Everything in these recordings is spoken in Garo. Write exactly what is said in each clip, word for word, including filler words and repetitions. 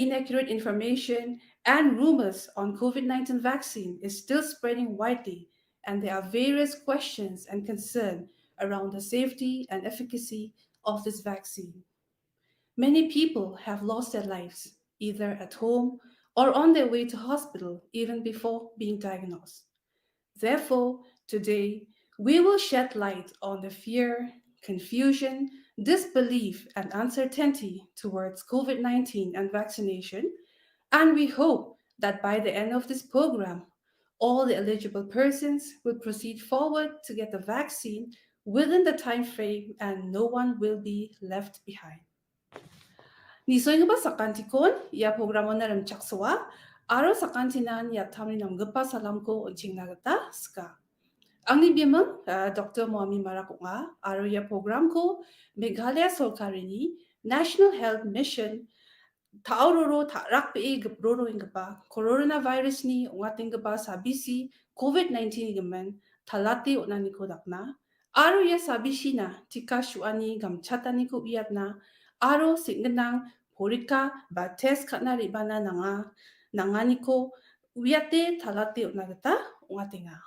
inaccurate information and rumors on COVID nineteen vaccine is still spreading widely, and there are various questions and concern around the safety and efficacy of this vaccine. Many people have lost their lives, either at home or on their way to hospital, even before being diagnosed. Therefore, today, we will shed light on the fear, confusion, disbelief, and uncertainty towards COVID nineteen and vaccination, and we hope that by the end of this program, all the eligible persons will proceed forward to get the vaccine within the time frame, and no one will be left behind. Nisoenggipa sakantikon ia programona rimchaksoa, aro sakantinan iatamni namgipa salamko on·chingna gita sika. Angni biming, ah, Doktor Moami Marak ong·a, aro ia programko Meghalaya Sorkarini National Health Mission ta·ororo ta·rakbee giproroenggipa coronavirus-ni ong·atenggipa sabisi COVID nineteen gimin talate on·aniko dakna, aro ia sabisina tika su·ani gamchataniko uiatna, aro seng·ginang porika ba test ka·na re·bana nanga, nanganiko uiate talate on·a gita ong·atenga.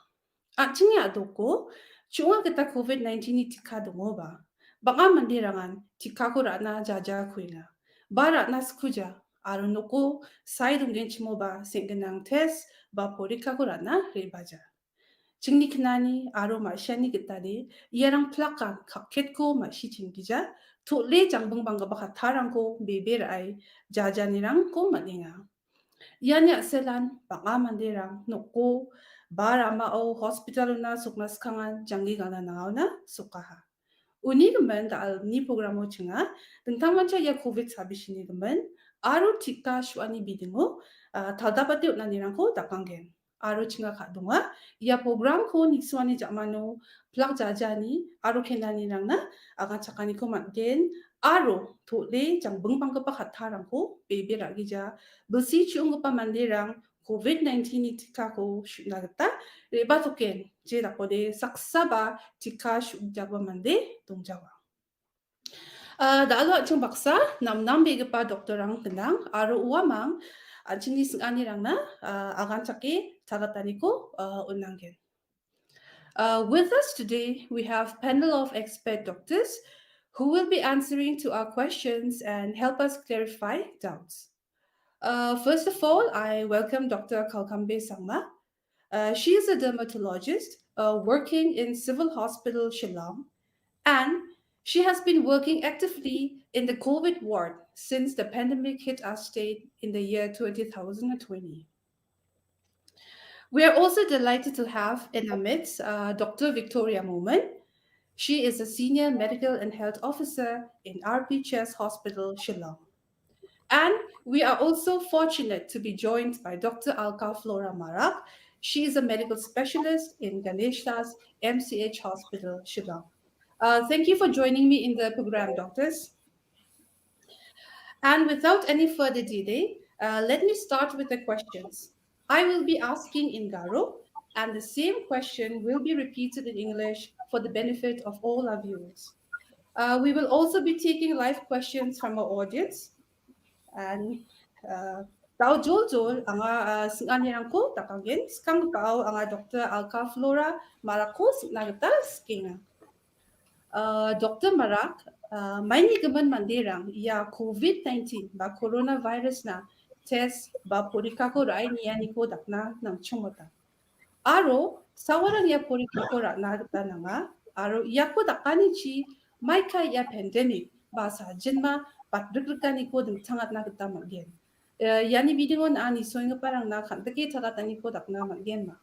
An·chingni a·doko chu·onga gita COVID nineteen-ni tika dongoba, bang·a manderangan tikako ra·na jaja kuenga, ba ra·na skuja, aro noko sae donggenchimoba seng·ginang test ba porikako ra·na re·baja. Chingni knani aro ma·siani gitade iarang plakan kakketko ma·si chinggija, to·le jangbing banggipa kattarangko bebe ra·e jajanirangko man·enga. Iani a·selan bang·a manderang noko ba ramao hospitalona sokna skangan janggi galna nangaona sokaha. Uni gimin da·alni programo chinga, dingtangmancha ia COVID sabisini gimin aro tika su·ani bidingo, ah, taldapate on·anirangko dakanggen. Aro chinga ka·donga, ia programko nisoani ja·mano plak jajani aro kenanirangna aganchakaniko man·gen, aro to·le jangbing banggipa kattarangko bebe ra·gija, bilsi chu·onggipa manderang COVID nineteen-ni tikako su·na gita re·batoken, je dakode saksaba tika su·gijagipa mande dongjawa. Ah, da·alo an·ching baksa namnambegipa doktorrang gnang aro uamang an·chingni sing·anirangna, ah, aganchake tariataniko, ah, on·angen. Uh, with us today, we have panel of expert doctors who will be answering to our questions and help us clarify doubts. Uh, first of all, I welcome Doctor Kalkambe Sangma. Uh, she is a dermatologist, uh, working in Civil Hospital Shillong, and she has been working actively in the COVID ward since the pandemic hit our state in the year twenty twenty. We are also delighted to have in our midst, uh, Doctor Victoria Momin. She is a senior medical and health officer in R P Chest Hospital, Shillong. And we are also fortunate to be joined by Doctor Alka Flora Marak. She is a medical specialist in Ganesh Das M C H Hospital, Shillong. Uh, thank you for joining me in the program, doctors. And without any further delay, uh, let me start with the questions. I will be asking in Garo, and the same question will be repeated in English for the benefit of all our viewers. Uh, we will also be taking live questions from our audience. And, uh, da·o joljol anga, uh, sing·anirangko dakanggen, skangbao anga Doctor Alka Flora Marakko sing·na gita sikenga. Uh, Doctor Marak, uh, maini gimin manderang ia COVID nineteen ba coronavirus-na test ba porikako ra·e nianiko dakna nangchongmota. Aro sawarang ia porikako ra·na gita nanga, aro iako dakanichi maikai ia pandemic ba sajinma batrikrikaniko dingtangatna gita man·gen. Eh, iani bidingon a·ni soenggiparangna kandike tariataniko dakna man·genma.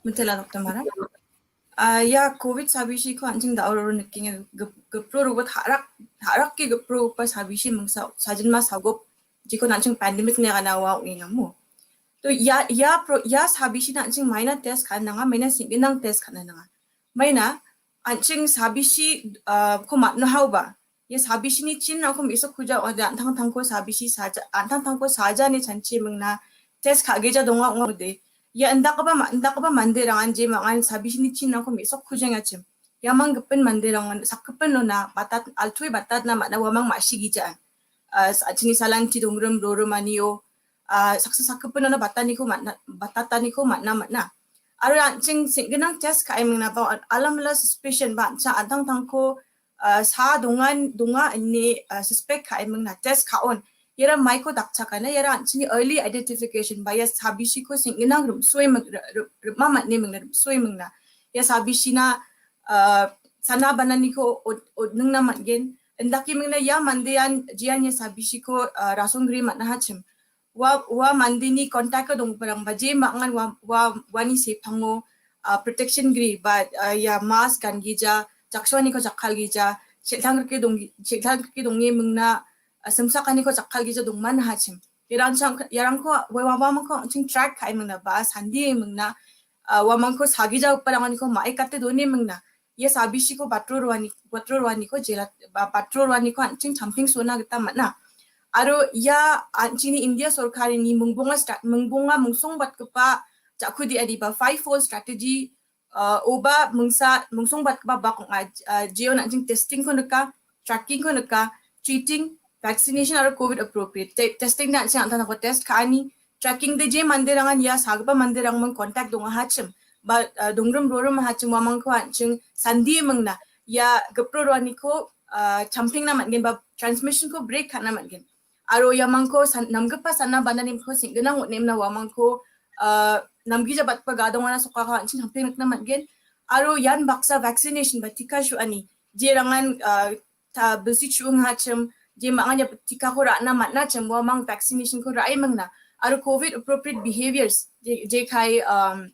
Mitela, Doctor Marak. Ah, ia COVID sabisiko an·ching da·o nikenga, gip-, giproroba tarak, tarake giprorogipa sabisi mingsa, sajinma sagop, jiko an·ching pandemic ine gana ua ong·enga mo. To ia, ia pro-, ia sabisina an·ching maina test ka·na nanga, maina sing·ginang test ka·na nanga. Maina an·ching sabisi, ah, ko matno haoba, ia sabisini chinrangko me·sokkuja ong·ode, an·tangtangko sabisi saja, an·tangtangko saja ine chanchi mingna test ka·geja donga ong·ode. Ia indakgipa ma-, indakgipa manderangan jemangan sabisini chinrangko me·sokkujengachim. Iamang gipin manderangan sakgipinona batat-, altuwe batatna man·a uamang ma·sigija. ah, sa-, an·chingni salanti dongrim rorim anio, ah, saksa sakgipinono bataniko man·a, batataniko man·a, man·a. Aro an·ching seng·ginang test ka·e mingnaba alamala suspicion ba an·ching an·tangtangko, ah, sa dongan, donga ine, ah, suspect ka·e mingna test ka·on. Iara maiko dakchakana, iara an·chingni early identification ba ia sabisiko seng·ginang rim·soe ming-, ri-, ri-, rima man·e mingna, rim·soe mingna. Ia sabisina, ah, sana bananiko od-, odningna man·gen. Indake mingna ia mandean, jean ia sabisiko, ah, rasonggri man·ahachim. Ua, ua mandeni contact-o donggiparangba je mangan ua, ua, uani sepango, ah, protection gri ba, ah, ia mask gangija, jaksoaniko jakkalgija, sel·tanggrike donggi-, sel·tanggrike donge mingna, ah, simsakaniko jakkalgija dongman hachim. Iarangchang-, iarangko ua, ua, uamangko an·ching track ka·e mingna ba sandie mingna, ah, uamangko sagija uparanganiko ma·e kate done mingna. Ia sabisiko batro roani-, batro roaniko jela-, ba-, batro roaniko an·ching champing sona gita man·a. Aro ia an·chingni India sorkarini mingbonga stra-, mingbonga mingsongbatgipa ja·ku diadi ba five fold strategy, ah, oba mingsa mingsongbatgipa bak ong·a, ah, jeon an·ching testing-ko nika, tracking-ko nika, treating, vaccination aro covid appropriate. Te-, testing de an·ching an·tangtangko test ka·ani, tracking de je manderangan ia sagipa manderangming contact dongahachim, ba, ah, dongrim rorim ahachim uamangko an·ching sandie mingna, ia gipro roaniko, ah, champingna man·gen ba transmission-ko break ka·na man·gen. Aro iamangko san-, namgipa sana bananiko seng·ginang on·emna uamangko, ah, namgijabatgipa gadongana sokako an·ching champing rikna man·gen. Aro ian baksa vaccination ba tika su·ani, jerangan, ah, ta bilsi chu·ong hachim, je mangan ia tikako ra·na man·achim, uamang vaccination-ko ra·e mingna. Aro covid appropriate behaviors, je, je kai, um,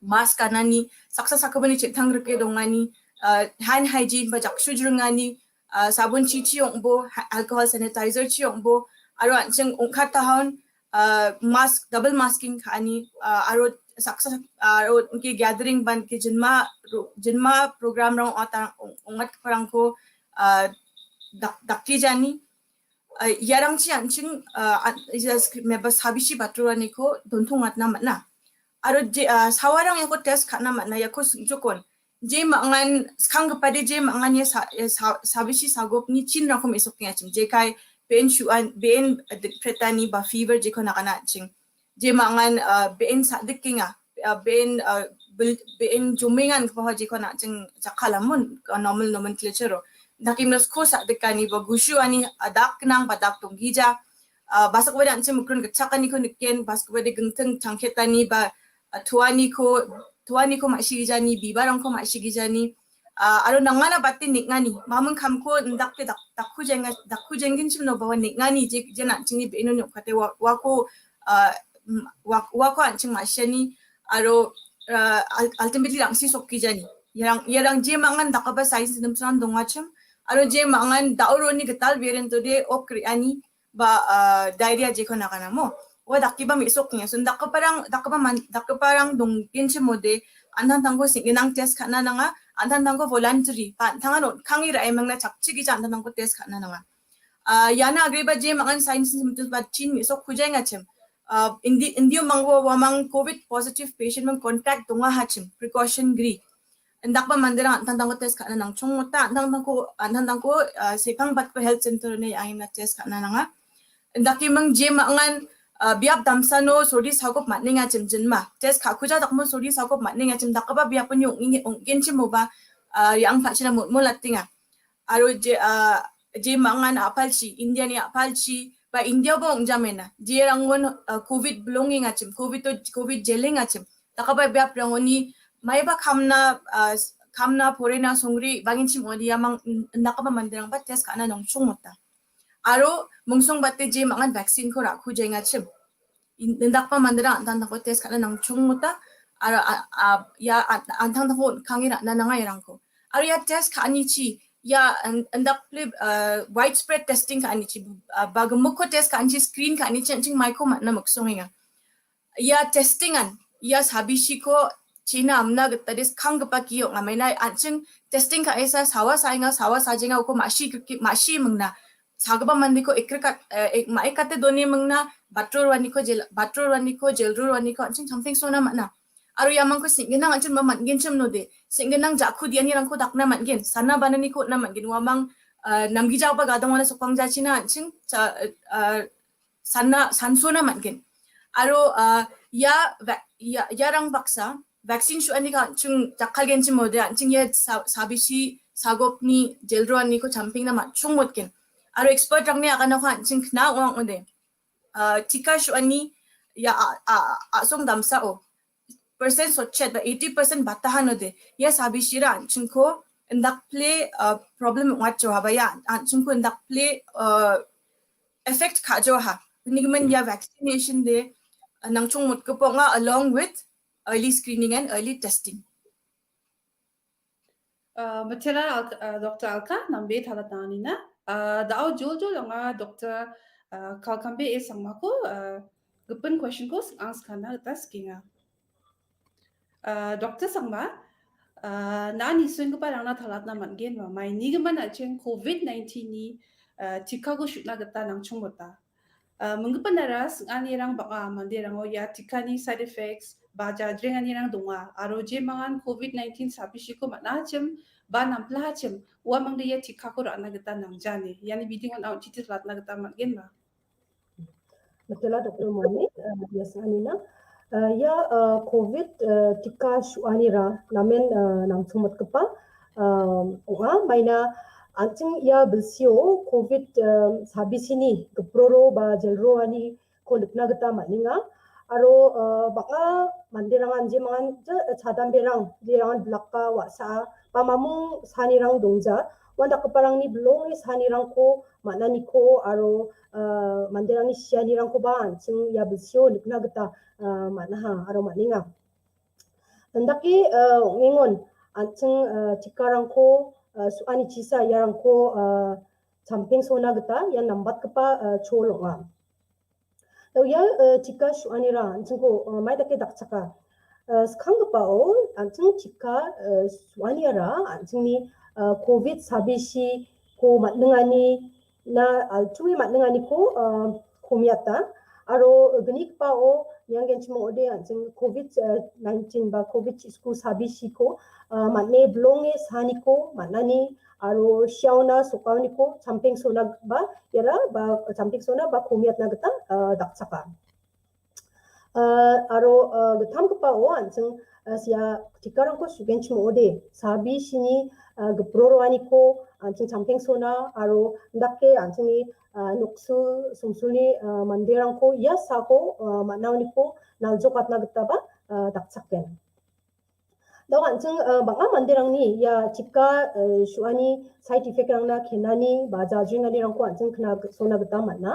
mask ganani, saksa sakgipani chel·tanggrike dongani, ah, hand hygiene ba jaksu jringani, ah, sabun chichi ong·bo, ha-, alcohol sanitizer chi ong·bo, aro an·ching ong·katahon, ah, mask, double masking ka·ani, ah, aro saksa, aro ke gathering ban ke jinma ro-, jinma program-rang ong·ata-, ong-, ong·atgiparangko, ah, dak-, dakjejani, ah, iarangchi an·ching, ah, an-, ia skri-, meba sabisi batroaniko dontongatna man·a. Aro je, ah, sawarang iako test ka·na man·a, iako sing·jokon. Je mangan, skanggipade je mangan ia sa-, ia sa-, sabisi sagopni chinrangko me·sokengachim. Jekai be·en shu·an, be·en, ah, dikpretani ba fever jeko nagana an·ching. Je mangan, ah, be·en sa-, dikenga, ah, be·en, ah, bil-, be·en jomengan gipaho jeko na-, an·ching jakkalamon, ah, normal nomenclature-o. Dakimna sko sa-, dikani ba gusuani, ah, dak gnang ba dak donggija. Ah, basakbade an·ching mikrun gitchakaniko niken, basakbade gingting changketani ba, ah, tuaniko, tuaniko ma·sigijani, bibalrangko ma·sigijani, ah, aro nangana bate neng·ani, maming kamko indakde dak-, dakku jenga-, dakku jengginchim no bawa neng·ani, je, je an·chingni be·enoni ong·kate ua-, uako, ah, m-, ua-, uako an·ching ma·siani, aro, ah, ul-, ultimately rangsi sokgijani. Iarang, iarang je mangan dakgipa science nimsaran dongachim, aro je mangan da·o roni gital variant-ode ok re·ani, ba, ah, diarrhea jeko naganamo. Ua dakgipa me·sokkenga. So, dakgiparang, dakgipa man-, dakgiparang donggenchimode, an·tangtangko seng·ginang test ka·na nanga, an·tangtangko voluntary, ba an·tangan on·kange ra·emangna chakchigija an·tangtangko test ka·na nanga. Ah, iana agreba je mangan science symptoms ba chin me·sokkujaengachim. Ah, indi-, indio mangbo uamang covid positive patient mang contact dongahachim, precaution gri. Indakba manderang an·tangtangko test ka·na nangchongmota, an·tangtangko, an·tangtangko, ah, sepangbatgipa health center-oni angina test ka·na nanga. Indakiming je mangan, ah, biap damsano sordi sagop man·engachim jinma. Test ka·kuja dakmo sordi sagop man·engachim dakgipa biaponi ong·enge-, ong·genchimoba, ah, re·angpachina motmolatenga. Aro je, ah, je mangan a·palchi, Indiani a·palchi, ba Indiaba ong·jamena. Jerangon, ah, covid bilongengachim, covid-o, covid jelengachim. Dakgipa biaprangoni maiba kamna, ah, s-, kamna porena songri banginchim ong·ode iamang in-, indakgipa manderangba test ka·na nangchongmota. Aro mungsongbate je mangan vaccine-ko ra·kujaengachim. In-, indakgipa manderang an·tangtangko test ka·na nangchongmota. Aro a-, a-, ia an-, an·tangtangko on·kange ra·na nanga iarangko. Aro ia test ka·anichi, ia in-, indakple, ah, widespread testing ka·anichi, ah, ba gimikko test ka·anichi, screen ka·anichi an·ching maiko man·na miksongenga. Ia testing-an, ia sabisiko china amna gita de skanggipa gi ong·a. Maina an·ching testing ka·esa sawa saenga, sawa sajenga uko ma·si grike, ma·si mingna. Sagipa mandeko ekrikat, eh, ek-, ma·ekate done mingna, batro roaniko jel-, batro roaniko, jelro roaniko an·ching samteng sona man·a. Aro iamangko seng·ginang an·ching ma man·genchim node. Seng·ginang ja·ku dianirangko dakna man·gen, sana bananiko on·na man·gen, uamang, ah, namgijagipa gadangona sokbangjachina an·ching ja-, ah, sanna, sansona man·gen. Aro, ah, ia va-, ia, iarang baksa vaccine su·ani ka an·ching jakkalgenchim ong·ode, an·ching ia sa-, sabisi sagopni jelroaniko champengna man·chongmotgen. Aro expertrangni aganako an·ching kna ong·ode. Ah, tika su·ani ia a-, a-, a-, a·song damsao percent sotchet ba eighty percent batahan ong·ode. Ia sabisira an·chingko indakple, ah, problem ong·atjoa ba ia an-, an·chingko indakple, ah, effect ka·joaha. Unigimin ia vaccination de, ah, nangchongmotgipa ong·a along with early screening and early testing. Ah, mitela Al-, ah, Doktor Alka, nambe talatna anina. Ah, da·o joljol anga Doktor, ah, Kalkambe A Sangmako, ah, gipin questionko sing-, ang skana gita sikenga. Ah, Doktor Sangma, ah, na·a nisoenggiparangna talatna man·gen ba, mainigimin an·ching covid nineteen-ni, ah, tikako su·na gita nangchongmota. Ah, minggipa nara sing·anirang bang·a, manderango ia tikani side effects ba jajrenganirang donga, aro jemangan covid nineteen sabisiko man·achim ba namplahachim, uamangde ia tikako ra·na gita nangjani. Iani bidingon aun titi latna gita man·genba. Mitela Doktor Moni, ah, ia sing·anina. Ah, ia, ah, covid, ah, tika su·anira namen, ah, nangchongmotgipa, ah, ong·a. Maina an·ching ia bilsio covid, ah, sabisini giproro ba jelroaniko nikna gita man·enga. Aro, ah, bang·a manderangan jemangan ja-, chadamberang, jerangan bilaka wa·saa ba mamung sanirang dongja, uandakgiparangni bilonge sanirangko man·aniko aro, ah, manderangni sianirangkoba an·ching ia bilsio nikna gita, ah, man·aha aro man·enga. Indake, ah, ong·engon an·ching, ah, tikarangko, ah, su·ani chisa iarangko, ah, champengsona gita ia nambatgipa, ah, chol ong·a. Ia, eh, tika su·anira an·chingko, eh, mai dake dakchaka. Eh, skanggipa-o an·ching tika, eh, su·aniara an·chingni, eh, covid sabisiko man·ningani na, ah, altuwe man·ninganiko, eh, komiata. Aro gnigipao nianggenchim ong·ode an·ching covid, eh, nineteen ba covid chisku sabisiko, eh, man·e bilonge saniko man·ani aro siaona sokaoniko champengsona ba iara ba champengsona ba komiatna gita, ah, dakchaka. Ah, aro, ah, gittamgipao an·ching, ah, sia tikarangko su·genchim ong·ode, sabisini, ah, giproroaniko an·ching champengsona aro indake an·chingni, ah, noksu songsulni, ah, manderangko ia sako, ah, man·aoniko naljokatna gitaba, ah, dakchaken. Da·o an·ching, eh, bang·a manderangni ia tika, eh, su·ani side effect-rangna kenani ba jajringanirangko an·ching kna-, sona gita man·a.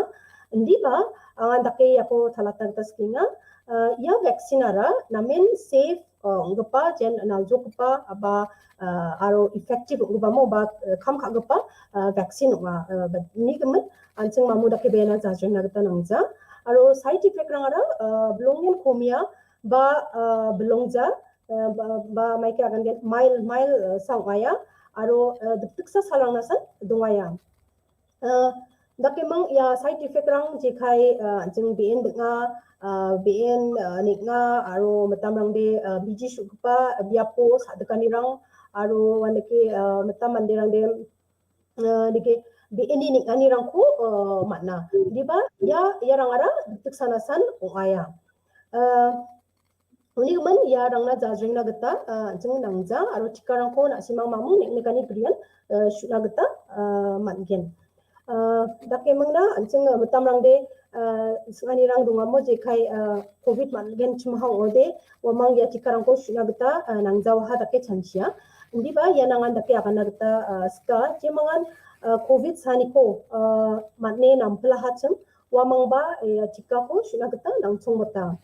Indiba, anga dake iako talatna gita sikenga. Eh, ia vaccine-ara namen safe, eh, ong·gipa, jen naljokgipa, ba, eh, aro effective ong·gipamo ba, eh, kam ka·gipa, eh, vaccine ong·a. Eh, ba-, uni gimin, an·ching mamo dake be·ena jajrina gita nangja. Aro side effect-rangara, eh, bilongen komia ba, eh, bilongja, eh, ba, ba maike agangen mild, mild, eh, sa ong·aia, aro, eh, dikdiksa salrangna san dongaia. Eh, dakeming ia side effect-rang jekai, eh, an·ching be·en ding·a, eh, be·en, eh, neng·a, aro mitamrangde, eh, biji su·gipa biapo sa·dikanirang, aro uandake, eh, mitam manderangde, eh, dake be·eni neng·anirangko, eh, man·a. Indiba ia, iarangara dikdiksana san ong·aia. Eh, Uni gimin iarangna jajrengna gita, ah, an·ching nangja aro tikarangko na·simang mamung neng·nikani grian, ah, su·na gita, ah, man·gen. Ah, dakemingna an·ching, ah, mitamrangde, ah, sing·anirang dongamo jekai, ah, covid man·gen chimha ong·ode, uamang ia tikarangko su·na gita, ah, nangjawaha dake chanchia. Indiba ia nangan dake agana gita, ah, sika, jemangan, ah, covid saniko, ah, man·e nampilahachim, uamangba ia tikako su·na gita nangchongmota.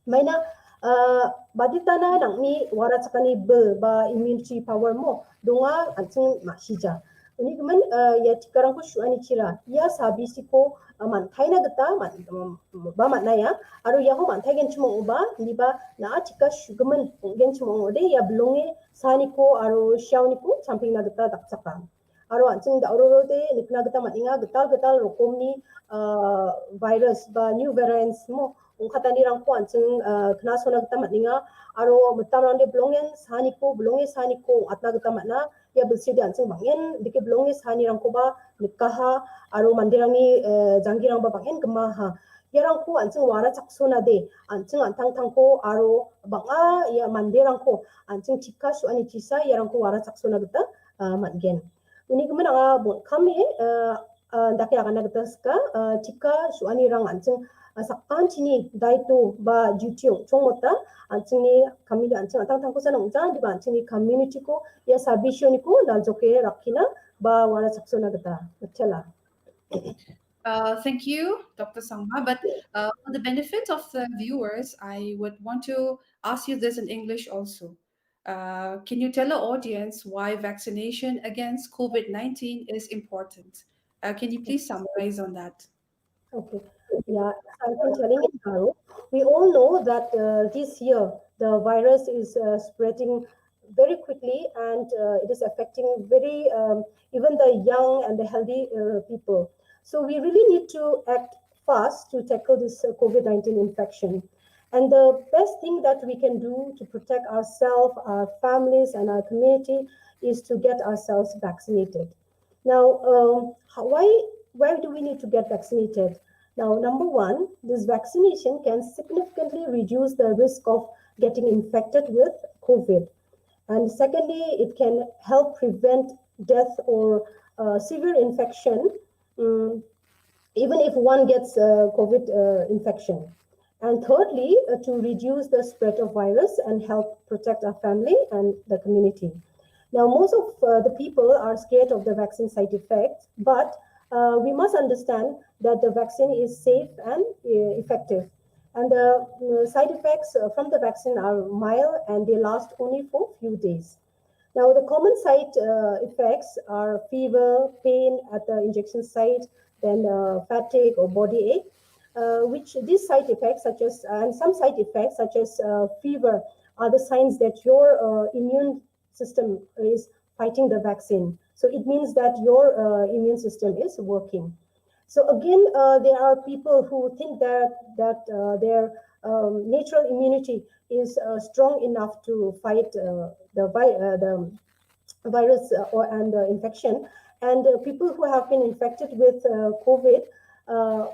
Maina, ah, baditana nang·ni warachakani bil ba immunity power mo donga an·ching ma·sija. Uni gimin, ah, ia tikarangko su·anichira ia sabisiko, ah, man·taina gita man-, ba man·aia. Aro iako man·taigenchim ong·oba, indiba na·a tika su·gimin ong·genchim ong·ode ia bilonge saniko aro siaoniko champengna gita dakchaka. Aro an·ching da·ororode nikna gita man·enga, gital gital rokomni, ah, virus ba new variants mo ong·katanirangko an·ching, ah, knasona gita man·enga. Aro mitamrangde bilongen saniko, bilonge saniko ong·atna gita man·a. Ia bilside an·ching bang·en dike bilonge saanirangkoba nikaha aro manderangni, eh, janggirangba bang·en gimaha. Iarangko an·ching wara chaksonade, an·ching an·tangtangko aro bang·a ia manderangko an·ching chika su·ani chisa iarangko wara chaksona gita, ah, man·gen. Uni gimin anga bon·kame, ah, ah, dake agana gita sika, ah, chika su·anirang an·ching, ah, sakantini daito ba duty ong·chongmota an·chingni kamini an·ching an·tangtangkosan ong·ja, diba an·chingni community-ko ia sabisioniko naljoke rakkina ba wara chaksona gita mitela. Uh, thank you, Doctor Sangma. But uh, for the benefit of the viewers, I would want to ask you this in English also. Uh, can you tell our audience why vaccination against COVID nineteen is important? Uh, can you please summarize on that? Okay. Yeah, I can tell in Garo. We all know that uh, this year the virus is uh, spreading very quickly and uh, it is affecting very um, even the young and the healthy uh, people. So we really need to act fast to tackle this uh, COVID nineteen infection. And the best thing that we can do to protect ourselves, our families, and our community is to get ourselves vaccinated. Now, um, how, why why do we need to get vaccinated? Now, number one, this vaccination can significantly reduce the risk of getting infected with COVID. And secondly, it can help prevent death or uh, severe infection, um, even if one gets uh, COVID uh, infection. And thirdly, uh, to reduce the spread of virus and help protect our family and the community. Now, most of uh, the people are scared of the vaccine side effects, but uh, we must understand that the vaccine is safe and uh, effective. And the uh, side effects uh, from the vaccine are mild and they last only for few days. Now, the common side uh, effects are fever, pain at the injection site, then uh, fatigue or body ache, uh, which these side effects, such as and some side effects such as uh, fever, are the signs that your uh, immune system is fighting the vaccine. So it means that your uh, immune system is working. So again, uh, there are people who think that that uh, their um, natural immunity is uh, strong enough to fight uh, the, vi- uh, the virus uh, or and the infection. And uh, people who have been infected with uh, COVID uh,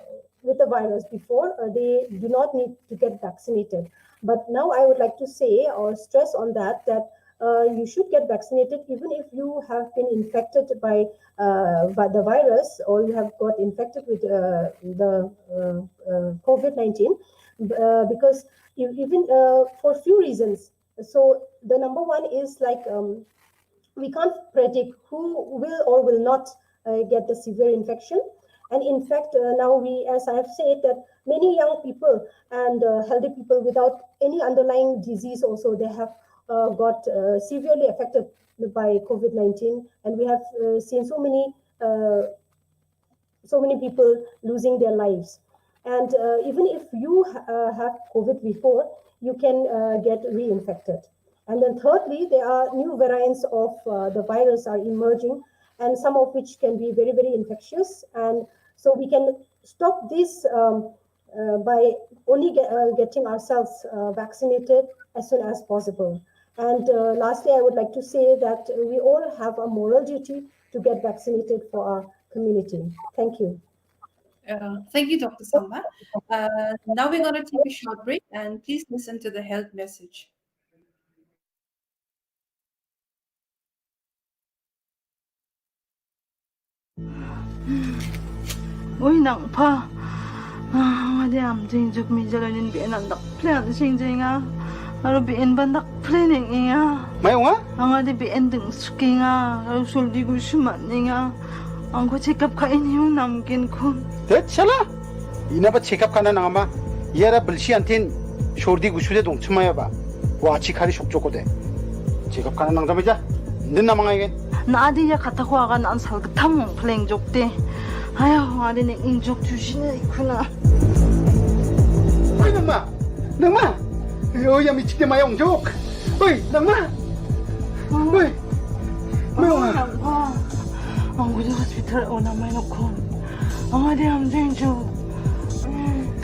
with the virus before, uh, they do not need to get vaccinated. But now I would like to say or stress on that that uh, you should get vaccinated even if you have been infected by uh, by the virus or you have got infected with uh, the uh, uh, COVID nineteen uh, because you, even uh, for few reasons. So the number one is like um, we can't predict who will or will not uh, get the severe infection. And in fact, uh, now we, as I have said, that many young people and uh, healthy people without any underlying disease also, they have uh, got uh, severely affected by COVID nineteen. And we have uh, seen so many uh, so many people losing their lives. And uh, even if you uh, have COVID before, you can uh, get reinfected. And then thirdly, there are new variants of uh, the virus are emerging, and some of which can be very, very infectious. And so we can stop this um, uh, by only get, uh, getting ourselves uh, vaccinated as soon as possible. And uh, lastly, I would like to say that we all have a moral duty to get vaccinated for our community. Thank you. Uh, thank you, Doctor Sangma. Uh, now we're going to take a short break and please listen to the health message. Oi, nangpa. Ah, anga de amjeng juk mijalanin be nan dak ple an sing jenga. Aro be en ban dak ple neng inga. Mai ong·a? Anga de be en ding sukenga. Aro soldi gusu man ninga. Angko check up ka ini un namgen kun. Tet shala. Inaba check up ka·na nangama. Iara bilsi antin sordi gusude dongchimaeba. Ua achi kari sokjokode. Check up ka·na nangjameja. Indin namang aigen. Na·ade ia katako agan an salgittam ong·pleng jokde. Aya, ong·ade ne ingjok tusina ikuna. Oi, nangma. Nangma. Oi, ia michikde maya ongjok. Oi, nangma. Oi. Mai ong·a. Angko de hospital ona mai nokon. Ong·ade amjeng jo.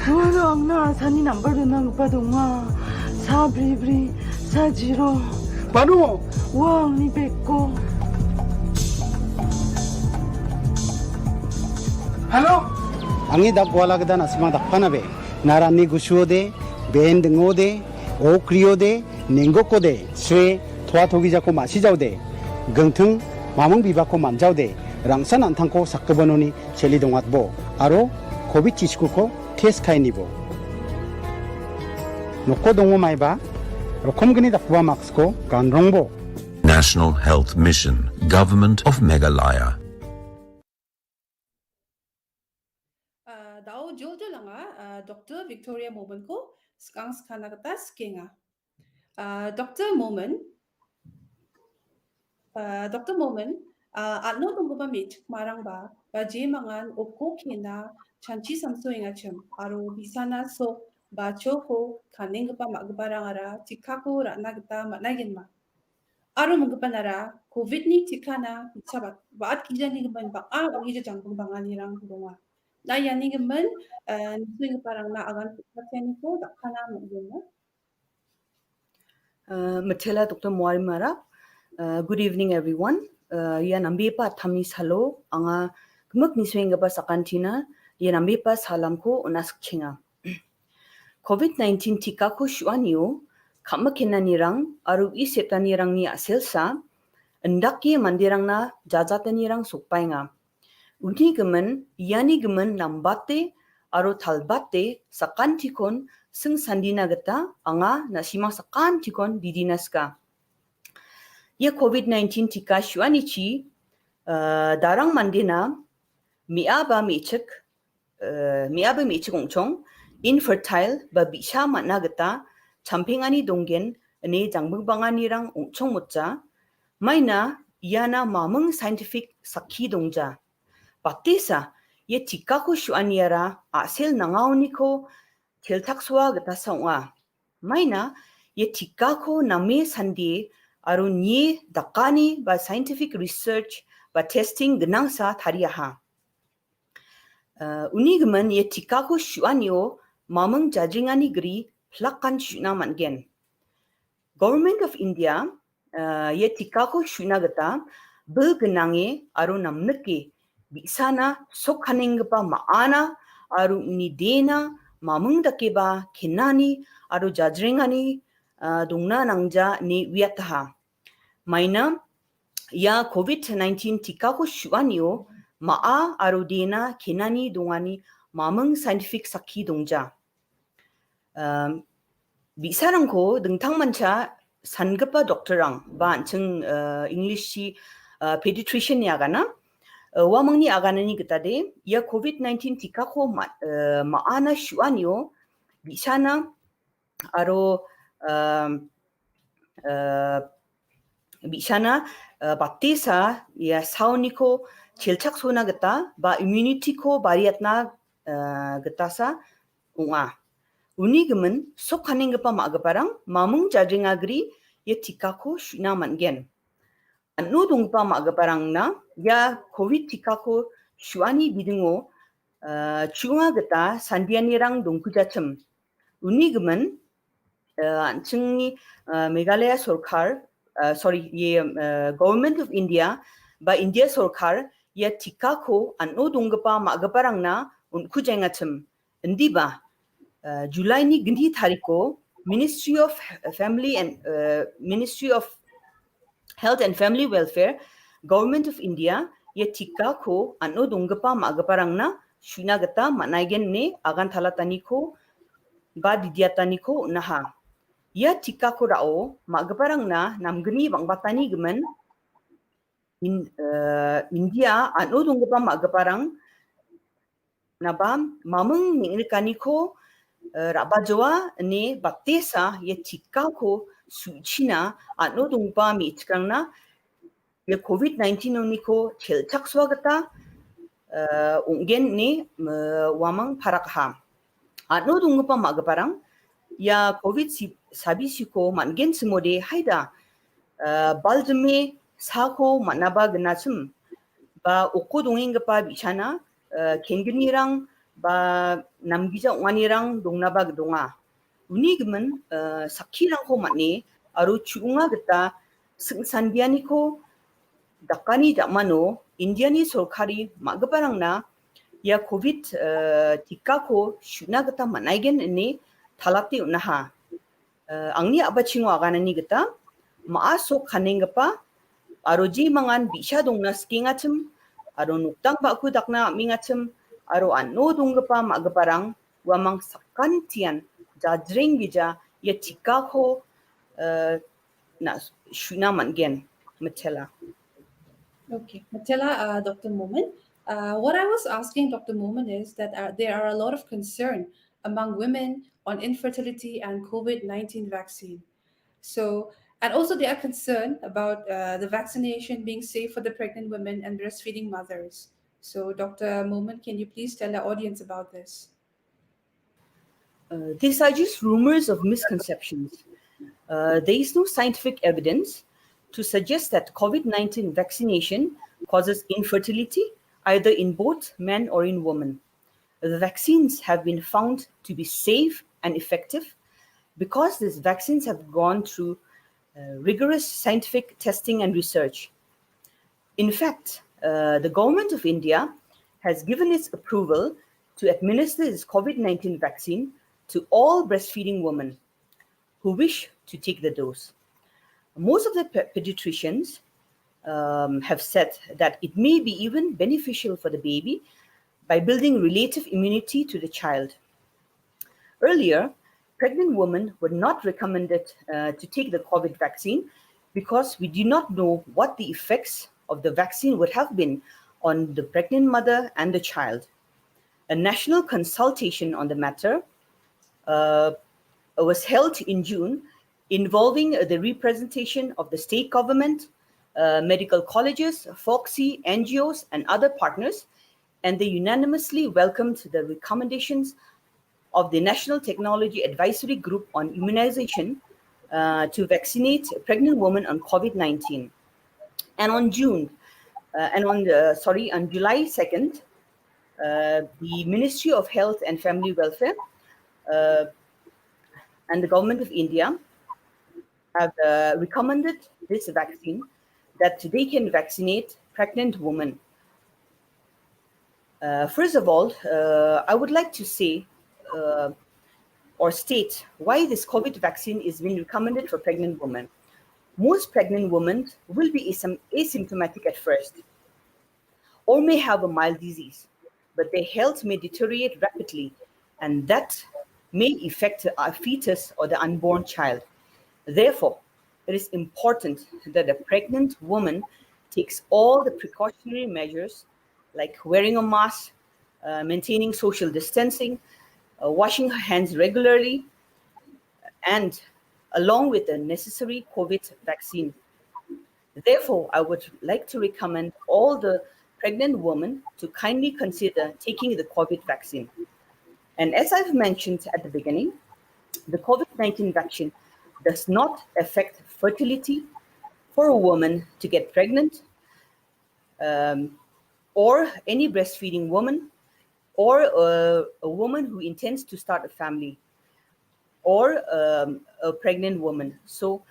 Uano angna asani nambar donanggipa donga. Sa bri bri, sa jiro. Bano? Ua angni beko. Hello. Angni dak guala gita na·simang dakpanabe. Naranni gusuode, ben dingode, okriode, nenggokode, sre, toa togijako ma·sijaode, gingting, mamung bibako manjaode, rangsan an·tangko sakgipinoni seli dongatbo, aro covid chiskuko test kainibo. Noko dongo maiba, rokomgni dakgipa mask-ko ganrongbo. National Health Mission, Government of Meghalaya. Ah, dao joljol anga, ah, Doktor Victoria Momin-ko skang skana gita sikenga. Ah, Doktor Momin, ah, Doktor Momin, ah, a·no donggipa me·chikmarangba, ba jemangan okko kena chanchi samsoengachim, aro bisana sok, bachoko kanenggipa ma·giparangara tikako ra·na gita man·aigenma. Aro minggipanara covid-ni tikana bi·sa ba-, ba·atgijani gimin bang·a ong·gija jangbing banganirang donga. Na iani gimin, eh, nisoenggiparangna agan pikchateniko dakana man·genga. Eh, mitela Doktor Moarimara, eh, good evening, everyone. Eh, ia nambegipa attamni salo anga gimik nisoenggipa sakantina ia nambegipa salamko on·a sikchenga. Covid nineteen tikako su·anio ka·mikenanirang aro uisetanirangni a·selsa indake manderangna jajatanirang sokbaenga. Uni gimin, iani gimin nambate aro talbate sakantikon singsandina gita anga na·simang sakantikon didina sika. Ia covid nineteen tika su·anichi, eh, darang mandena me·aba me·chik, eh, me·aba me·chik ong·chong, infertile ba bi·sa man·na gita champengani donggen ine jangbing banganirang ong·chongmotja. Maina iana maming scientific sakki dongja. Batesa, ia tikako su·aniara a·sel nangaoniko chelchaksoa gitasa ong·a. Maina ia tikako name sandie aro nie dakani ba scientific research ba testing gnangsa tariaha. Eh, uni gimin ia tikako su·anio maming jajrengani gri plakan su·na man·gen. Government of India, eh, ia tikako su·na gita bil gnange aro namnike bi·sana sokkanenggipa ma·ana aro uni dena maming dakeba kenani aro jajrengani, eh, dongna nangja ine uiataha. Maina ia covid nineteen tikako su·anio ma·a aro dena kenani dongani maming scientific sakki dongja. Ehm, bi·sarangko dingtangmancha sangipa doktorrang ba an·ching, eh, English-chi, eh, pediatrician-ni agana, eh, uamangni aganani gitade ia covid nineteen tikako ma-, eh, ma·ana su·anio bi·sana aro, ehm, eh, bi·sana, eh, batesa ia saoniko chelchaksona gita ba immunity-ko bariatna, eh, gitasa ong·a. Uni gimin sokkanenggipa ma·giparang maming jajrengagri ia tikako su·na man·gen. An·o donggipa ma·giparangna ia covid tikako su·ani bidingo, eh, chu·onga gita sandianirang dongkujachim. Uni gimin, eh, an·chingni, eh, Meghalaya sorkar, eh, sorry, ye, eh, Government of India ba India sorkar ia tikako an·o donggipa ma·giparangna on·kujengachim. Indiba, eh, July-ni gni tariko Ministry of Family and, eh, Ministry of Health and Family Welfare, Government of India ia tikako an·o donggipa ma·giparangna su·na gita man·aigen ine agantalataniko ba didiataniko on·aha. Ia tikako ra·o ma·giparangna namgni bang·batani gimin in-, eh, India an·o donggipa ma·giparang naba maming neng·rikaniko, eh, ra·bajoa ine batesa ia tikako su·china an·o donggipa me·chikrangna ia covid nineteen-oniko chelchaksoa gita, eh, ong·gen ine, eh, uamang parakaha. An·o donggipa ma·giparang ia covid si-, sabisiko man·gen simode haida, eh, baljime sako man·aba gnachim ba okko dongenggipa bi·sana, eh, kengnirang ba namgija ong·anirang dongnaba donga. Uni gimin, eh, sakkirangko man·e aro chu·onga gita singsandianiko dakani ja·mano Indiani sorkari ma·giparangna ia covid, eh, tikako su·na gita man·aigen ine talate on·aha. Eh, angni a·bachingo aganani gita ma·a sok kanenggipa aro jemangan bi·sa dongna skengachim aro noktang ba·ku dakna am·engachim aro an·o donggipa ma·giparang uamang sakantian jajrenggija ia tikako, eh, na-, su·na man·gen, Mitela. Okay, Mitela, uh, Doctor Momin. Uh, what I was asking Doctor Momin is that, uh, there are a lot of concern among women on infertility and covid nineteen vaccine. So, and also they are concerned about, uh, the vaccination being safe for the pregnant women and breastfeeding mothers. So, Doctor Momin, can you please tell the audience about this? Uh, these are just rumors of misconceptions. Uh, there is no scientific evidence to suggest that covid nineteen vaccination causes infertility, either in both men or in women. The vaccines have been found to be safe and effective because these vaccines have gone through, uh, rigorous scientific testing and research. In fact, uh, the government of India has given its approval to administer this covid nineteen vaccine to all breastfeeding women who wish to take the dose. Most of the pe-, pediatricians, um, have said that it may be even beneficial for the baby by building relative immunity to the child. Earlier, pregnant women were not recommended, uh, to take the covid vaccine because we do not know what the effects of the vaccine would have been on the pregnant mother and the child. A national consultation on the matter, uh, was held in June, involving the representation of the state government, uh, medical colleges, FOGSI, N G Os, and other partners, and they unanimously welcomed the recommendations of the National Technology Advisory Group on Immunization, uh, to vaccinate pregnant women on covid nineteen. And on June, uh, and on, uh, sorry, on July second, uh, the Ministry of Health and Family Welfare, uh, and the Government of India have, uh, recommended this vaccine, that they can vaccinate pregnant women. Uh, first of all, uh, I would like to say, uh, or state why this covid vaccine is being recommended for pregnant women. Most pregnant women will be asym-, asymptomatic at first or may have a mild disease, but their health may deteriorate rapidly, and that may affect a fetus or the unborn child. Therefore, it is important that the pregnant woman takes all the precautionary measures like wearing a mask, uh, maintaining social distancing, uh, washing her hands regularly, and along with the necessary covid vaccine. Therefore, I would like to recommend all the pregnant women to kindly consider taking the covid vaccine. And as I've mentioned at the beginning, the covid nineteen vaccine does not affect fertility for a woman to get pregnant, um, or any breastfeeding woman, or, uh, a woman who intends to start a family, or, um, a pregnant woman. So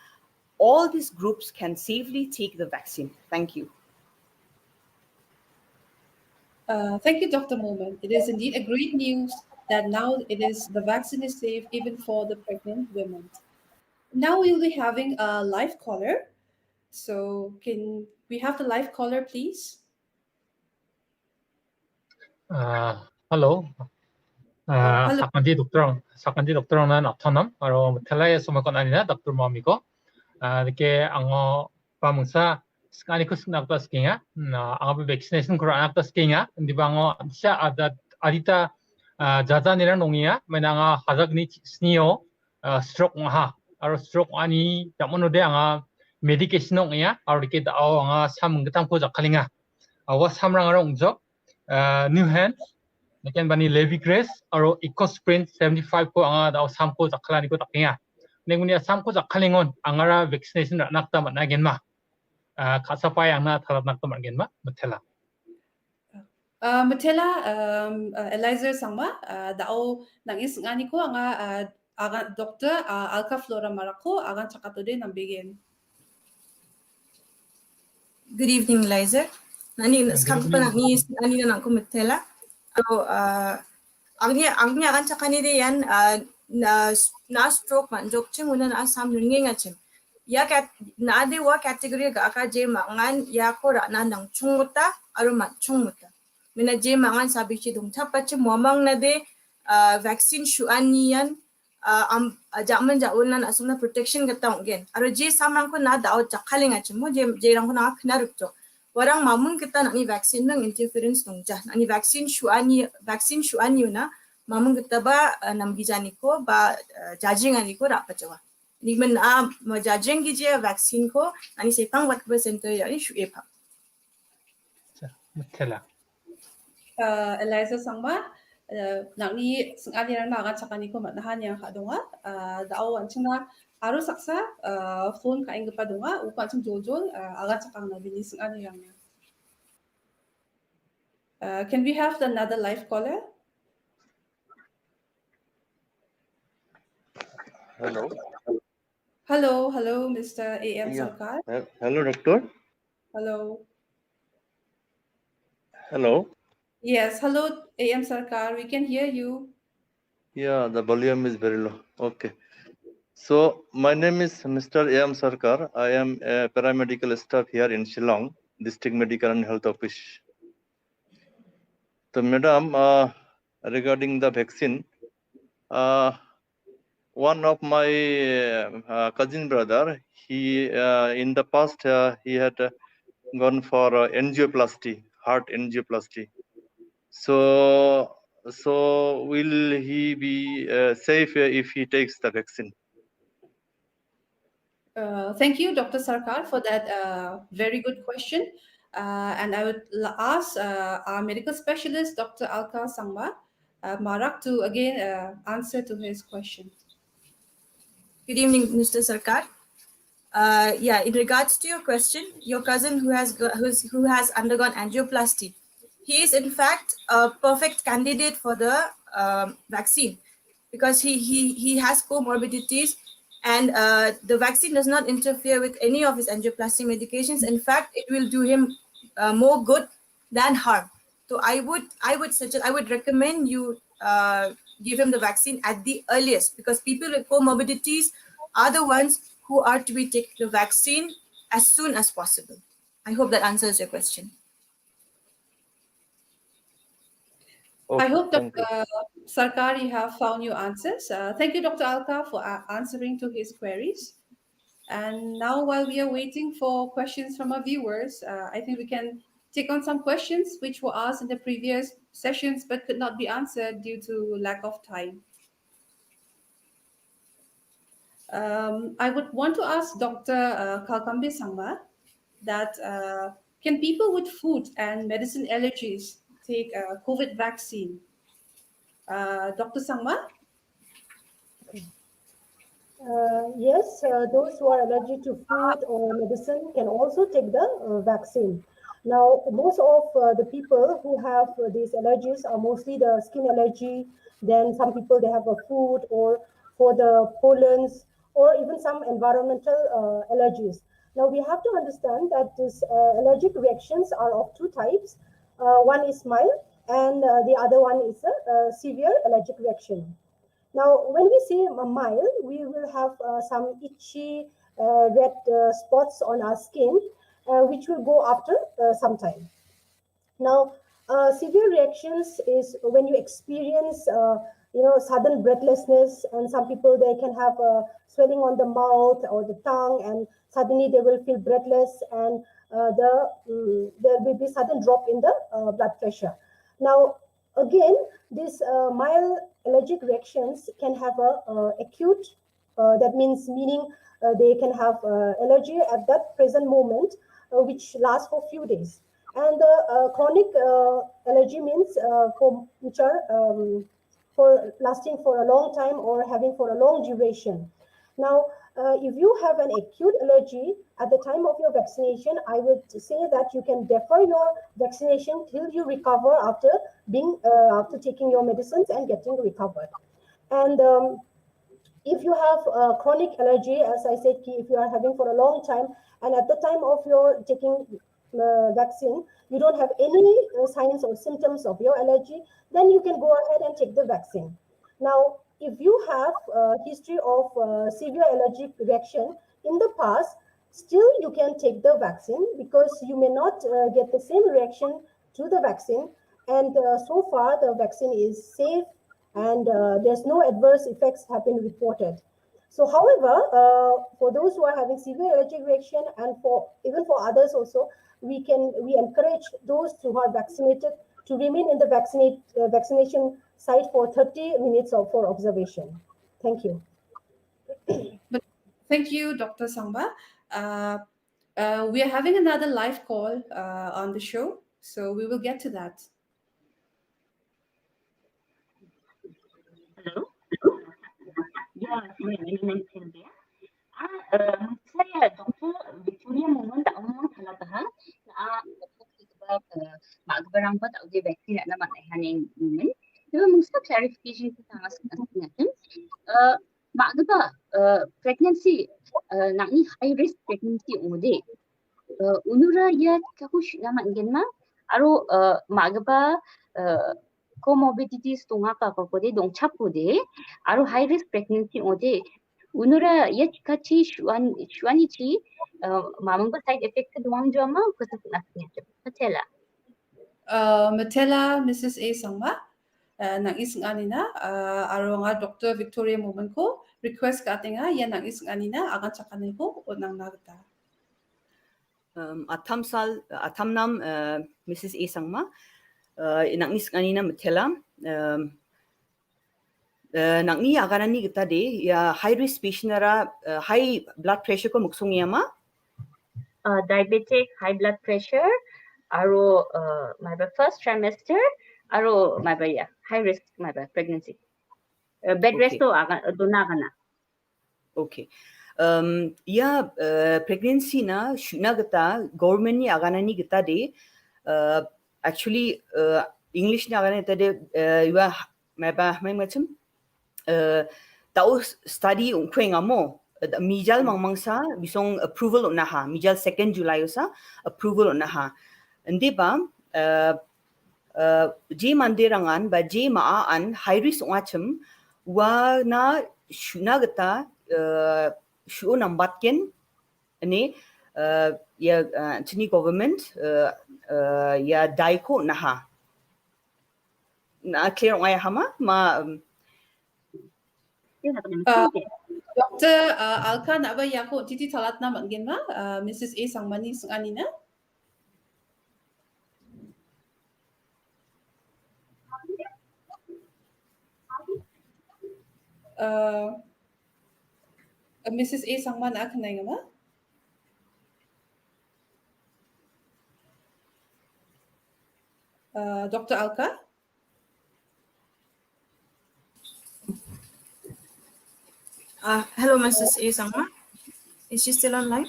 all these groups can safely take the vaccine. Thank you. Uh, thank you, Doctor Momin. It is indeed a great news that now it is, the vaccine is safe even for the pregnant women. Now we will be having a live caller. So can we have the live caller, please? Ah, hello. Ah, hello. Sakantri doktor, sakantri doktor nang napthangnam, aro mitela ia somoikan anina doktor mamiko. Ah, dike ango pamungsa, skaniko singna gita sikenga. Na, anga vaccination kora gita sikenga. Indiba ango bisa ada adita, ah, jaja nirang nongenga. Maina anga hajak ni snio, ah, stroke ong·aha. Aro stroke ong·ani jamonode anga medication ong·enga. Aro dike da·o anga sam gittamko jakkalenga. Awa samrang aro ong·jok. Ah, New Hand, nikenbani Levi Grace, aro Eco Sprint seventy-five ko anga da·o samko jakkalaniko dakenga. Nenguni samko jakkalengon angara vaccination ra·na gita man·a genma. Ah, ka·sapae angna talatna gita man·genma, mitela. Ah, mitela, um, ah, Eliza Sangma, ah, da·o nang·e sing·aniko anga, ah, agan, Doctor, ah, Alka Flora Marako agan chakatode nambegen. Good evening, Eliza. Nani, good evening. Nangko mitela. Aro, ah, angni, angni aganchakanide ian, ah, na, na stroke man·jokchim, uno na·a sam ringengachim. Ia kat-, na·ade ua category ga·aka je mangan iako ra·na nangchongmota aro man·chongmota. Mena je mangan sabichi dongchapachim uamang nade, ah, vaccine shuanian, ah, am-, ah, ja·man ja·unan asongna protection gita ong·gen. Aro je samrangko na da·o jakkalengachimo, je, jerangko nanga kna rikjok. Uarang mamung gita nang·ni vaccine nang interference dongja. Nang·ni vaccine shuani, vaccine shuaniona mamung gitaba, ah, namgijaniko ba, ah, jajringaniko ra·pajawa. Nimen a, ma jajringgija vaccine ko nang·ni sepang watgipa center yani shu·epa. Mitela. Uh, Eliza Sangma, uh, nang·ni sing·anirangna aganchakaniko man·aha niang ka·donga. Uh, da·o an·chingna aro saksa, uh, phone ka·enggipa donga. Uko an·ching joljol, uh, aganchakangna bini sing·anirangna. Uh, can we have another live caller? Hello. Hello, hello, Mister A M Yeah. Sarkar. He- Hello, doctor. Hello. Hello. Yes, hello, A M Sarkar. We can hear you. Yeah, the volume is very low. Okay. So, my name is Mister A M Sarkar. I am a paramedical staff here in Shillong, District Medical and Health Office. So, madam, uh, regarding the vaccine, uh, one of my uh, cousin brother, he uh, in the past uh, he had uh, gone for uh, angioplasty, heart angioplasty. So, so will he be uh, safe uh, if he takes the vaccine? Uh, thank you, Doctor Sarkar, for that uh, very good question. Uh, and I would l- ask uh, our medical specialist, Doctor Alka Sangma uh, Marak, to again uh, answer to his question. Good evening, Mister Sarkar. Uh, yeah, in regards to your question, your cousin who has go- who's, who has undergone angioplasty, he is in fact a perfect candidate for the um, vaccine because he, he he has comorbidities, and uh, the vaccine does not interfere with any of his angioplasty medications. In fact, it will do him uh, more good than harm. So I would I would suggest I would recommend you uh, give him the vaccine at the earliest, because people with comorbidities are the ones who are to be taking the vaccine as soon as possible. I hope that answers your question. I Okay, hope thank that you. uh, Sarkar, you have found your answers. Uh, thank you, Doctor Alka, for uh, answering to his queries. And now, while we are waiting for questions from our viewers, uh, I think we can take on some questions which were asked in the previous sessions but could not be answered due to lack of time. Um, I would want to ask Doctor Uh, Kalkambe Sangma that uh, can people with food and medicine allergies take a COVID vaccine? Uh, Doctor Sangma? Uh, yes, uh, those who are allergic to food or medicine can also take the uh, vaccine. Now, most of uh, the people who have uh, these allergies are mostly the skin allergy. Then some people, they have a food or for the pollens or even some environmental uh, allergies. Now, we have to understand that these uh, allergic reactions are of two types. Uh, one is mild and uh, the other one is a, a severe allergic reaction. Now, when we say a mild, we will have uh, some itchy uh, red uh, spots on our skin, uh, which will go after uh, some time. Now, uh, severe reactions is when you experience, uh, you know, sudden breathlessness, and some people, they can have uh, swelling on the mouth or the tongue, and suddenly they will feel breathless, and uh, the mm, there will be sudden drop in the uh, blood pressure. Now, again, these uh, mild allergic reactions can have a uh, acute, uh, that means meaning uh, they can have uh, allergy at that present moment, uh, which lasts for few days. And the uh, chronic uh, allergy means uh, for which are um, for lasting for a long time or having for a long duration. Now, uh, if you have an acute allergy at the time of your vaccination, I would say that you can defer your vaccination till you recover after being uh, after taking your medicines and getting recovered. And um, if you have a chronic allergy, as I said, ki, if you are having for a long time, and at the time of your taking uh, vaccine, you don't have any uh, signs or symptoms of your allergy, then you can go ahead and take the vaccine. Now, if you have a history of uh, severe allergic reaction in the past, still you can take the vaccine because you may not uh, get the same reaction to the vaccine. And uh, so far, the vaccine is safe and uh, there's no adverse effects have been reported. So, however, uh, for those who are having severe allergic reaction and for even for others also, we can we encourage those who are vaccinated to remain in the vaccinate, uh, vaccination site for thirty minutes of, for observation. Thank you. Thank you, Doctor Sangma. Uh, uh, we are having another live call uh, on the show, so we will get to that. Hello. Ya, saya Doctor Victoria Momon tak umum salah tahan. Na, mak gebarang ba tak udah vaccine nak nama nak haning ini. Cuma mungkin clarification kita masuk masuk natin. Mak geba pregnancy nangni high risk pregnancy ong·ode. Unura ia kaku shina man·genma aro mak geba comorbidities dongaka kakode dongchakode aro high risk pregnancy ong·ode. Unura ia chikachi shuan shuanichi mamangba side effect dongangjama kosakna. Patela. Uh, Matela, Missus A Sangma, uh, nang·i sing·anina, uh, aro anga Doctor Victoria Momonko request ka·atenga, ia nang·i sing·anina agan chakaniko on·angna gita. Um, atamsal, atamnam, uh, Missus A Sangma, uh, nang·i sing·anina Matela, um, uh, nang·ni aganani gita de, ia high risk patient-ara uh, high blood pressure-ko miksongiama? Uh, diabetic, high blood pressure, aro uh, maiba first trimester, aro maiba ya high risk maiba pregnancy. Uh, bed rest to aga dona agana. Okay. Um, ia uh, pregnancy na shuna gita government ni aganani gita de uh, actually uh, English ni aganani gita de uh, iwa maiba mai macam uh, tau study ungkueng amo uh, mijal mangmangsa bisong approval onaha, mijal second July osa approval onaha. Inde ba uh, uh, je manderangan ba je maan high risk ongachim wana shuna gita uh, shuo nambatken ini uh, ya uh, chini government uh, uh, ya daiko naha. Na clear ong·ai hama ma um, Uh, Doctor uh, Alka naba iako titi talatna man·genba uh, Missus A Sangmani sing·anina. Uh, uh, Missus A Sangma na kenai ngama? Uh, Doctor Alka? Uh, hello, Missus A Sangma. Is she still online?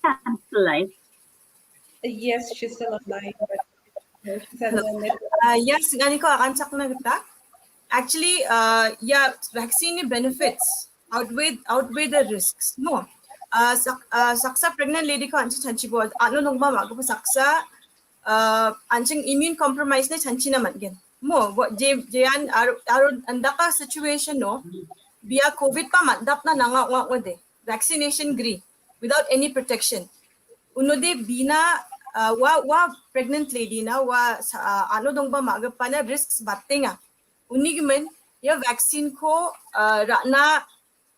Yeah, I'm still live. Yes, she's still online. Uh, yes, nganiko akan chakna gita. Actually, uh, yeah, vaccine benefits outweigh outweigh the risks. No, uh, sak, uh, saksa pregnant lady ko anchi chanchi bo ano nongba mago saksa uh, anching immune compromise ne chanchina man gen. Mo, je, je an, aro, aro andaka situation no, bia covid pa man dap na nanga wa wa de. Vaccination gri, without any protection. Uno de bina uh, wa, wa pregnant lady na, wa uh, ano dongba mago pa na risks batenga. Unigimen, ya vaccine ko uh, rana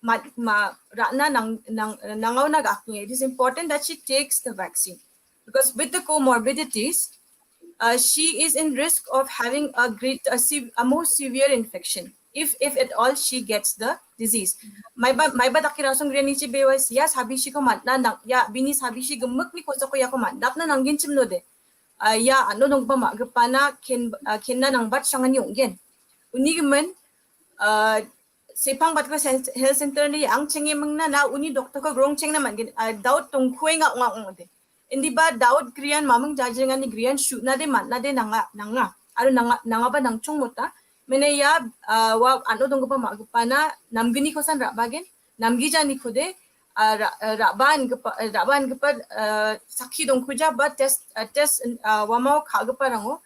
ma, ma, rana nang, nang, nangauna gakni. It is important that she takes the vaccine because with the comorbidities, uh, she is in risk of having a great, a, se- a more severe infection if, if at all she gets the disease. Maiba, maiba takira song reni chi bewa ya sabishi ko mat na nang ya bini sabishi gemuk ni kosa ko ya ko mat dap na nanggin chim no de. Uh, ya ano nongba ma gepana ken uh, kenna nangbat shangan yonggen. Unigimen uh, Sepang Batkra Health Center ni ang chenge mengna na uni doctor ko grong chengna mangin uh, doubt tongkhuenga ong ong de. Indi ba doubt grian mamang jajengan ni grian shu na de man na de nanga nanga. Aru nanga nanga ba nangchong mota. Mene ya uh, wa ano dongba ma gepana namgini kosan rabagen namgi jani kode ah, ra-, ah, ra·baangipa, ah, ra·baangipa, ah, sakki dongkuja ba test, ah, test, ah, uamao ka·giparango,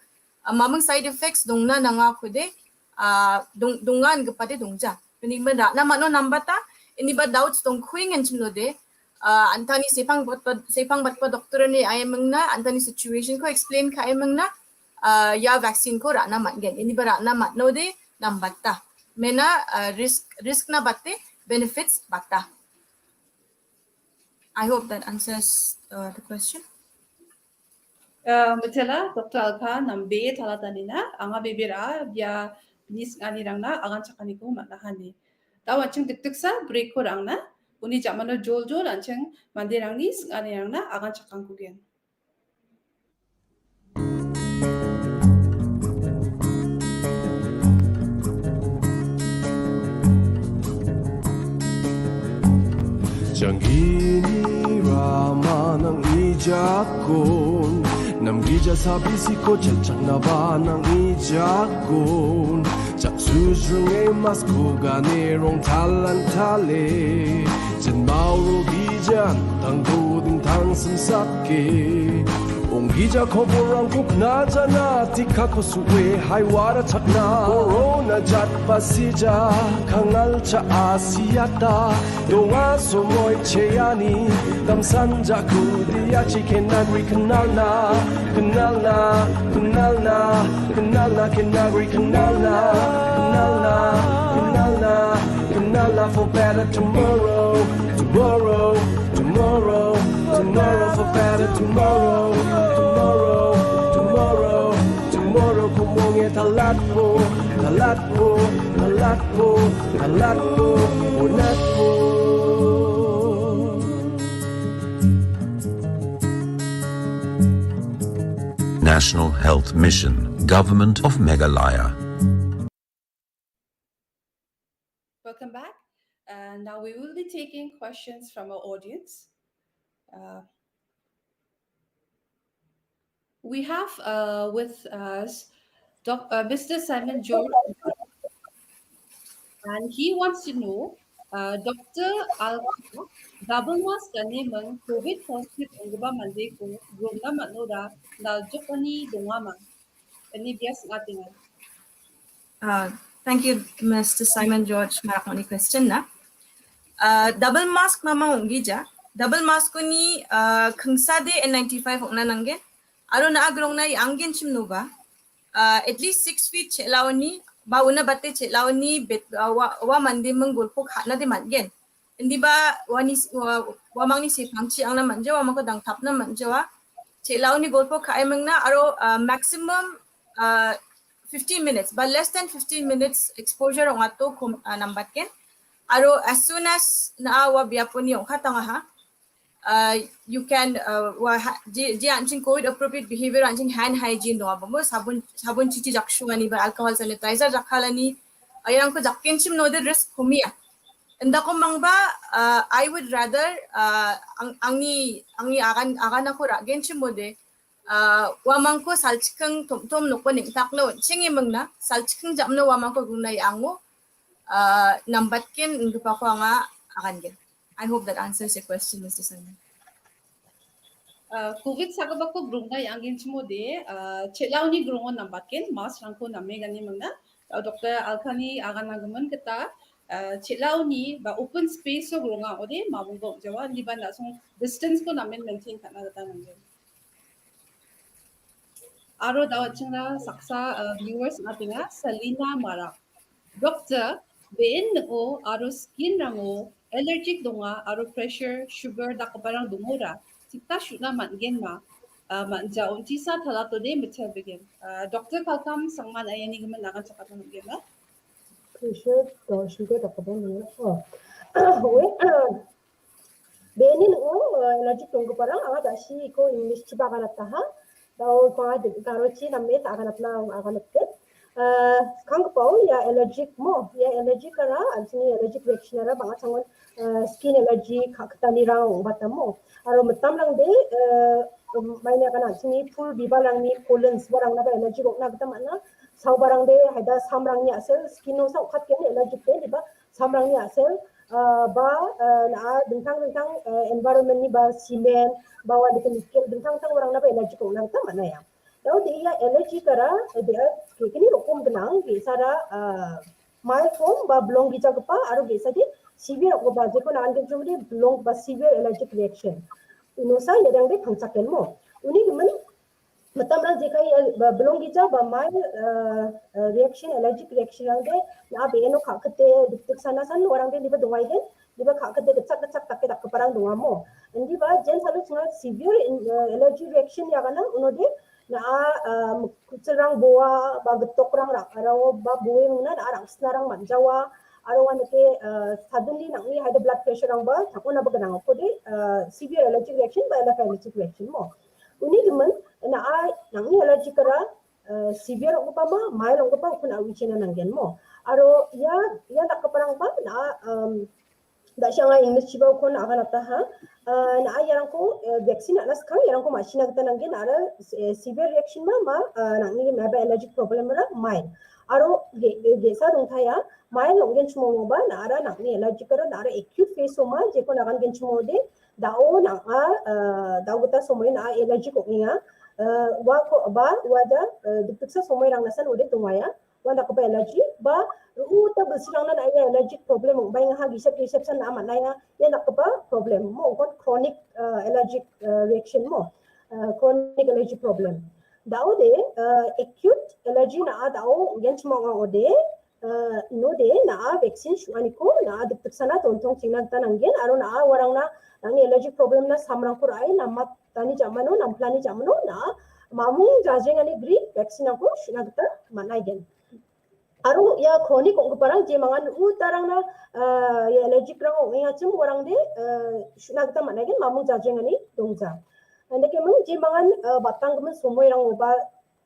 ah, maming side effects dongna nangakode, ah, dong-, donga ingipade dongja. Bini gimin ra·na man·o nambata, iniba doubts dongkuengenchimode, ah, antangni sepang batba, sepang batba doctor-ni aimingna, antangni situation-ko explain ka·aimingna, ah, ia vaccine-ko ra·na man·gen. Iniba ra·na man·ode nambata. Mena, ah, risk, risk-na bate, benefits bata. I hope that answers, uh, the question. Uh, mitela, Doctor Alka, nambe talatanina, anga bebera, bia nis nganirangna, agan chakaniko matnahani. Tau aching dikdiksa, break ko rangna, uni jamano jol jol anching, mandirangni, nganirangna, agan chakangkugen. Janggini rama nang ijakon, namgija sabisiko chelchaknaba nang ijakon. Jaksu sringe masko gane rong talan tale, jenbaoro gijan tangko dingtang simsake. Onggija koborrangko knajana, tikako su·e haiwara chakna. Corona jatba sija, kangalcha asiata. Donga somoi cheani, damsan jaku diachi kenagri knalna, knalna, knalna, knalna, kenagri knalna, knalna, knalna, knalna for better tomorrow, tomorrow, tomorrow, tomorrow for better tomorrow, tomorrow, tomorrow, tomorrow, kumonge talatpo, talatpo, talatpo, talatpo, onatpo. National Health Mission, Government of Meghalaya. Welcome back. Uh, now we will be taking questions from our audience. Uh, we have, uh, with us Doc-, uh, Mister Simon George, and he wants to know, uh, Doctor Alka, double mask gane ming COVID positive onggipa mandeko grongna man·ora, naljokani dongama? Ini bias ngatingan. Uh, thank you, Mister Simon George, marakmani question na. Uh, double mask mama ong·gija. Double mask-oni, uh, khingsade N ninety-five ong·na nanggen. Aro na·a grongna i anggenchim noba, uh, at least six feet chel·aoni, ba una bate chel·aoni bet-, uh, ua, ua mandeming golpo ka·nade man·gen. Indiba uani s-, ua-, uamangni sepangchi angna man·jawa, uamangko dangtapna man·jawa. Chel·aoni golpo ka·emingna aro, uh, maximum, uh, fifteen minutes, ba less than fifteen minutes exposure ong·ato kom-, uh, nambatgen. Aro as soon as na·a ua biaponi ong·katangaha, uh, you can, uh, ua ha-, je, je an·ching COVID appropriate behavior an·ching hand hygiene dongabamo, sabun, sabun chichi jaksuani ba alcohol sanitizer jakkalani, uh, iarangko jakgenchim node risk komia. Indako mangba, uh, I would rather, uh, ang-, angni, angni agan, aganako ra·genchim mode, uh, uamangko salchiking tomtom nokko neng·takna on·chenge mingna, salchiking jam·no uamangko gunai ango, uh, nambatgen inggipako anga agangen. I hope that answers your question, Mister Simon. Uh, COVID sagipako grongna i·anggenchimode, uh, chel·aoni grongon nambatgen, mask-rangko name gane mingna, uh, Doctor Alkani agananggimin gita, uh, chel·aoni ba open space-o gronga ode mabongba ong·jawa, indiba na·song distance-ko namen maintain ka·na gita nanggen. Aro dao an·chingna saksa, uh, viewers ong·atenga, Selina Mara. Doktor, be·en ning·o aro skin-rango allergic donga aro pressure, sugar dakgiparang dongora, sikta su·na man·genma? Ah, man·ja, on·tisa talatode mittelbegen. Ah, Doktor Kalkam Sangman aianigimin agan chakatna man·genma? Pressure, uh, sugar dakgiparang dongora. Oh. Well, uh, Be·eni ning·o, eh, allergic donggiparang anga da·si iko English-chiba aganataha. Da·o iko anga de-, garochi name ta aganatna aganatgen. Eh, kanggipao ia allergic mo, ia allergic-ara, an·chingni allergic reaction-ara bang·a changon, eh, skin allergy ka-, ka·gitanirang ong·batamo. Aro mitamrangde, eh, um, maina gana an·chingni pul bibalrangni pollens, uarangnaba allergic ong·na gita man·a. Saobarangde, haida samrangni a·sel, skin-osa ong·katgen allergic-de, diba samrangni a·sel, ah, ba, ah, na·a dingtang dingtang, eh, environment-ni ba cement, ba ua dake nickel, dingtang dingtang uarangna ba allergic ong·na gita man·aia. Dao de ia allergic-ara, eh, de kekini rokom gnang, ge·sara, ah, mild form ba bilong gijagipa aro ge·sade severe ong·gipa, jekon an·ching chongode bilong ba severe allergic reaction. Unosa iarangde pangchakenmo. Uni gimin mitamrang jekai, eh, ba bilong gija ba mild, eh, eh, reaction, allergic reaction-rangde na·a be·eno ka·kite dikdiksana san uarangde indiba dongaigen, indiba ka·kite gitchak gitchak dake dakgiparang dongamo. Indiba jen salo chinga severe in, eh, allergy reaction iagana unode na·a, eh, ku·chilrang boa ba gitokrang ra-, rao ba boe mingna na·a rang·sinarang man·jawa. Aro uanike, eh, suddenly nang·ni haide blood pressure-rangba tang·onaba gnang okode, eh, severe allergic reaction ba anaphylactic reaction mo. Uni gimin na·a nang·ni allergic-ara, eh, severe ong·gipama, mild ong·gipa ukon a·wichena nanggenmo. Aro ia, ia dakgiparangba na·a, em, da·si anga English-chiba ukon aganataha. Eh, na·a iarangko, eh, vaccine a·na skang iarangko ma·sina gita nanggen aro, eh, severe reaction ma, ma, eh, nang·ni maba allergic problem-ra mild. Aro ge-, ge-, ge·sa dongtaia, mild ong·genchimoba na·ara nang·ni allergic aro na·ara acute phase-o ma, jekon agangenchimode, dao nang·a, eh, dao gita somoi na·a allergic ong·enga. Eh, ua ko-, ba, uada, eh, dikdiksa somoirangnasan ode dongaia. Ua dakgipa allergy, ba, ro·ota bilsirangna na·a allergic problem ong·baengaha, gisep gisepsan na·a man·aia. Ia dakgipa problem mo, ong·kon chronic, eh, allergic, eh, reaction mo, eh, chronic allergy problem. Dao de, eh, acute allergy na·a dao ong·genchim ong·a ode, eh, inode na·a vaccine su·aniko na·a dikdiksana dontongchengna gita nanggen, aro na·a uarangna nang·ni allergic problem-na samrangko ra·e namatani jamano, namplani jamano na·a mamung jajenganigri vaccine-rangko su·na gita man·aigen. Aro ia chronic ong·giparang jemangan utarangna, eh, ia allergic-rang ong·engachim uarangde, eh, su·na gita man·aigen, mamung jajengani dongja. Andake ming jemangan, eh, batanggimin somoirangoba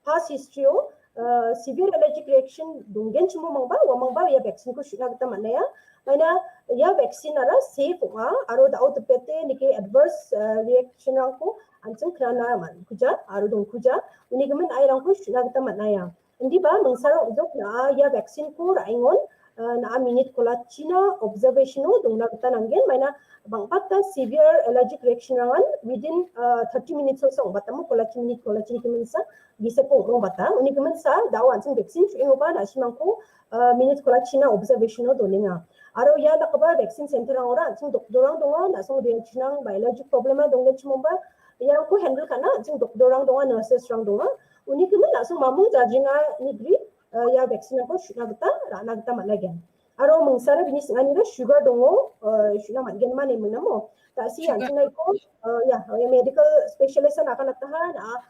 past history-o, eh, severe allergic reaction donggenchimo mangba, uamangba ia vaccine-ko su·na gita man·aia. Maina ia vaccine-ara safe ong·a, aro dao dipete nike adverse, eh, reaction-rangko an·ching knana man·kuja, aro dongkuja. Uni gimin airangko su·na gita man·aia. Indiba mingsara ong·jok na·a ia vaccine-ko ra·engon, eh, na·a minute kolachina observation-o dongna gita nanggen, maina bang·bata severe allergic reaction-rangan within, eh, thirty minutes-osa ong·batamo kolachi minute kolachini giminsa giseko ong·rongbata. Uni giminsa dao an·ching vaccine su·engoba na·simangko, eh, minute kolachina observation-o donenga. Aro ia dakgipa vaccine center-rangora an·ching dokdorang donga, na·song reachinang ba allergic problem-a donggenchimongba iarangko handle ka·na an·ching dokdorang donga, nurses-rang donga. Uni gimin na·song mamung jajenganigri, eh, ia vaccine-rangko su·na gita, ra·na gita man·aigen. Aro mingsara bini sing·anida sugar dongo, eh, su·na man·genma ine mingnamo. Ta·si an·ching naiko, eh, ya, eh, medical specialist-an aganataha, na·a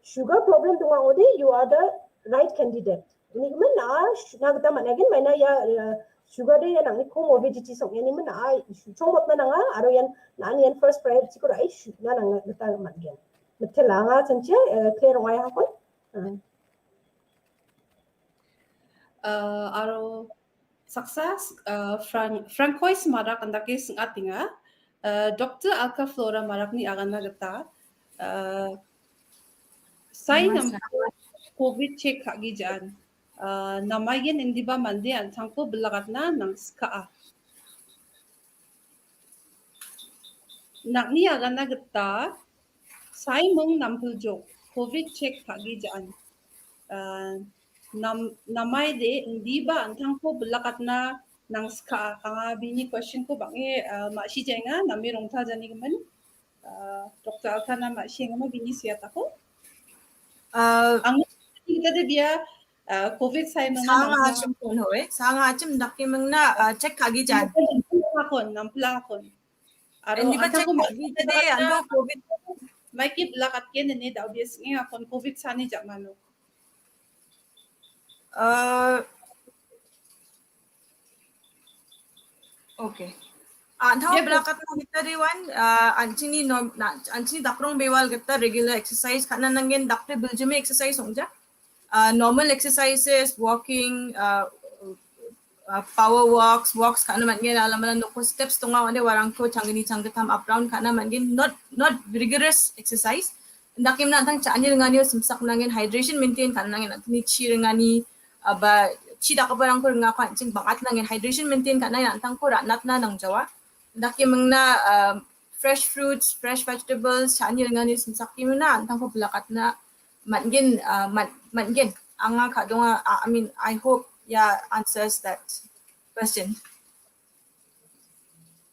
sugar problem donga ong·ode, you are the right candidate. Uni gimin na·a su·na gita man·aigen, maina ia, eh, sugar de ia nang·ni comorbidity ong·e, uni gimin na·a su-, chongmotna nanga, aro ian na·ani ian first priority-ko ra·e su·na nang-, gita man·gen. Mitela anga chanchia, eh, clear ong·aihakon. Ah. Eh, aro saksa, eh, Fran-, Francois Marak andake sing·atenga. Eh, Doktor Alka Flora Marakni agana gita, eh, sai Namaskar. Namko covid check ka·gijan. Eh, namaigen indiba mande an·tangko bilakatna nangskaha. Nang·ni agana gita saimung nampiljok covid check ka·gijan. Ah, nam-, namaide indiba an·tangko bilakatna nangskaha. Anga bini question-ko bang·e, ah, ma·sijaenga, name rongtaljanigimin. Ah, Doktor Alkana ma·siengamo bini siatako. Ah, ang kita de bia, ah, covid saimung sanga nampiljok. Achim kon hoe, sanga achim dake mengna, ah, check ka·gijan. Nampiljok akon, nampiljok akon. Aro indiba check ka·gijade, ando covid. Maiki bilakatgen ine dao biasing akon covid sani jamano. Eh, okay. Ah, an·tangko bilakatna gita de wan, ah, an·chingni norm-, na-, an·chingni dakrong bewal gita regular exercise ka·na nanggen, dakpre biljime exercise ong·ja. Ah, normal exercises, walking, ah, ah, power walks, walks ka·na man·gen, alamala nokko steps donga, ande uarangko changgni changgittam up down ka·na man·gen, not, not rigorous exercise. Indake mna an·tang cha·ani ringanio simsak nanggen, hydration maintain ka·na nanggen, an·tangni chi ringani, ah, ba chi dakgiparangko ringako an·ching bang·atna nangen hydration maintain ka·na an·tangko ra·natna nangjawa. Dake mingna, um, fresh fruits, fresh vegetables, cha·ani ringani simsakimina an·tangko bilakatna man·gen, uh, man-, man·gen. Anga ka·donga, uh, I mean, I hope, yeah, answers that question.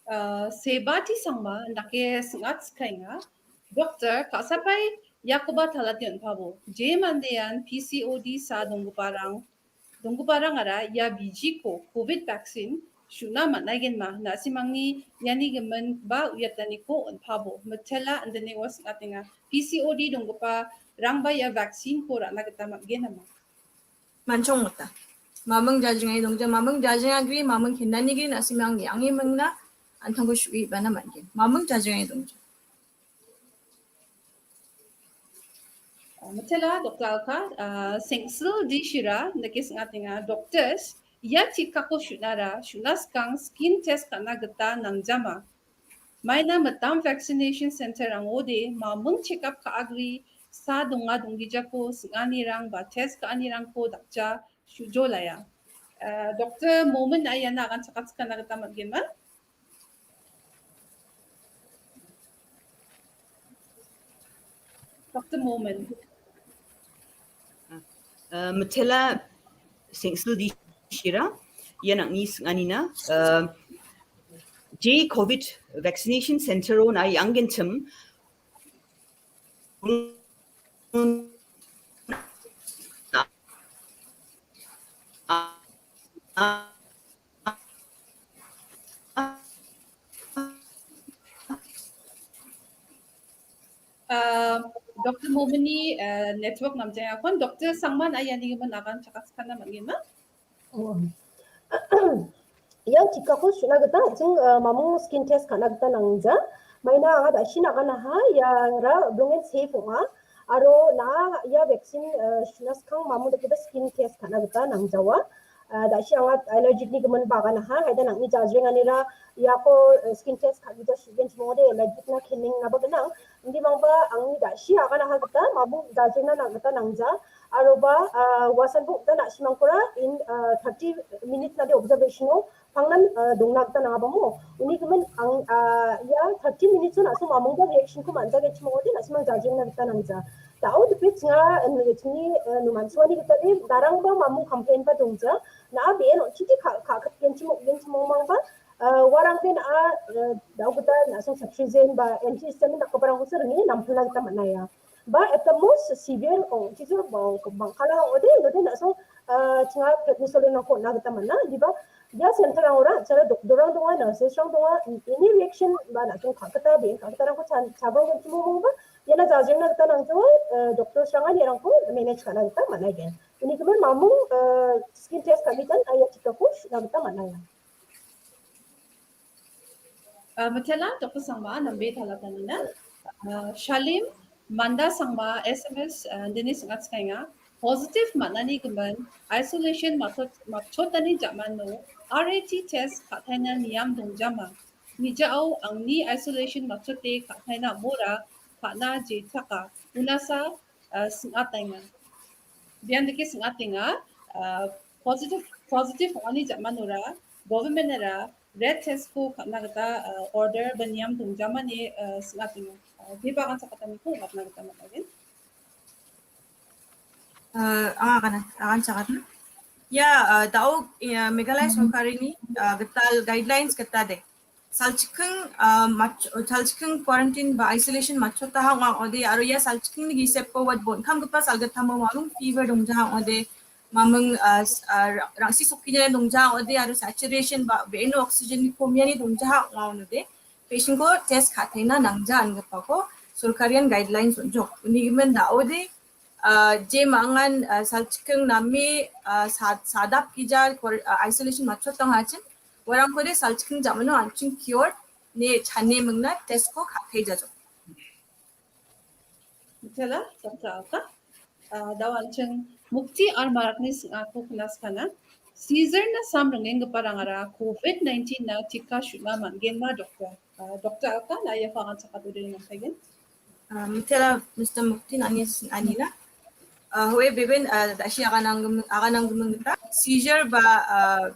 Ah, Sebati Sangma, dake singat skainga. Doktor, ka·sapai iakoba talate on·pabo. Je mandean P C O D sa donggiparang, donggiparangara ia bijiko covid vaccine suna man·aigenma. Na·simangni iani gimin ba uiataniko on·pabo. Mitela indine ua singatenga. P C O D donggiparangba ia vaccineko ra·na gita man·gen nama? Manchong mota. Mamung jajingai dongja, mamung jajingagri, mamung kendanigri, na·simangni angni mingna, an·tangko su·e bana man·gen. Mamung jajingai dongja. Ah, mitela, Doktor Alka, ah, Sengsil D Shira, dake singatenga, doctors, ia tikako sunara, suna skang skin test ka·na gita nangjama. Maina mitam vaccination center-rangode mamung check-up ka·agri sa donga donggijako sing·anirang ba test ka·anirangko dakja sujolaya. Eh, Doktor Momin iana agan chakatskana gita man·genma? Doktor Momin. Uh, Matela Sengsil di Shira, ia nangni singanina, uh, J covid vaccination center o nai anggenchim. Uh, Doktor Momini, uh, network namjaya kon. Doktor Sangman ayani gimin agan chakatskana man·genma? Oh. Ia tikako suna gita an·ching, uh, mamung skin test ka·na gita nangja. Maina anga da·si naganaha, iara bilongen safe ong·a. Aro na·a ia vaccine, uh, suna skang mamung dakgipa skin test ka·na gita nangjawa. Uh, da·si anga allergic-ni gimin baganaha, haida nangni jajrenganira iako, uh, skin test ka·gija su·gen chimode allergic-na kenengnaba gnang. Indimangba angni da·si aganaha gita mamung jajrengna nang-, gita nangja. Aroba, uh, wasanbo gita na·simangkora in, uh, thirty minutes nade observation-o pangnan, uh, dongna gita nangabamo. Uni gimin ang, uh, ia thirty minutes-o na·song mamungba reaction-ko man·jagenchim ong·ode na·simang jajrengna gita nangja. Da·o dipit chinga, um, chingni, uh, numansuani gitade darangba mamung complain-ba dongja. Na·a be·en on·titi ka-, ka-, ka-, genchim ong-, genchim ong·mangba, uh, warangde na·a, uh, da·o gita na·song ceftriaxone ba antihistamine dakgiparangkosa ringe nampilna gita man·aia. Ba at the most severe ong·, teacher bang-, bang·kala ong·ode, ong·ode na·song, ah, chinga prednisolone-rangko on·na gita man·a. Indiba ia center-rangora an·chara doktorrang donga, nurses-rang donga, any reaction ba na·song ka·gita, be·en ka·gitarangko cha-, chabang genchimo mongba, iana jajrengna gita nangjawa, eh, doctors-rangan iarangko manage ka·na gita man·aigen. Uni gimin mamung, eh, skin test ka·gitan, ah, ia tikako su·na gita man·aia. Ah, Matela, Doktor Sangma, nambe talatanina. Ah, Shalim, Manda Sangma, S M S, ah, dini singatskainga. Positive man·ani gimin, isolation matchot-, matchotani jamano, R A T test ka·taina niam dongjama. Nijao angni isolation matchote ka·taina mora, ka·na jetaka, unasa, ah, sing·ataenga. Bian dake sing·atenga, ah, positive, positive ong·ani jamanora, government-era red test-ko ka·na gita, ah, order ba niam dongjamani, ah, sing·atenga. Ah, jebagan sakataniko ong·atna gita man·agen. Ah, anga agan, agan chakatna. Ya, ah, da·o, ya, Meghalaya sorkarini, ah, gital guidelines gita de. Salchiking, ah, mach-, salchiking quarantine ba isolation matchotahang ong·ode, aro ia salchikingni gisepo wat bon kamgipa salgittamo mamung fever dongjahang ong·ode, mamung, ah, s-, ah, ra-, rangsi sokkinani dongjahang ong·ode, aro saturation ba be·eno oxygen-ni komiani dongjahang ong·ode, patient-ko test ka·taina nangja ingipako sorkarian guidelines on·jok. Uni gimin da·ode, ah, je mangan, ah, salchiking name, ah, sa-, sadap gija kor-, ah, isolation matchotang hachin, warangkode salchiking jamano an·ching cure ne chane mingna test-ko ka·taijajok. Mitela, Doktor Alka. Ah, da·o an·ching Mukti R Marakni sing·ako knaskana. Caesar-na sam ringenggiparangara covid nineteen-na tika su·na man·genma, Doktor? Ah, Doktor Alka, na iako agan chakatode nangtaigen. Ah, mitela, Mister Mukti, nangni sing·anina. Ah, hoe beben, ah, da·si agananggim-, agananggiming gita seizure ba, ah,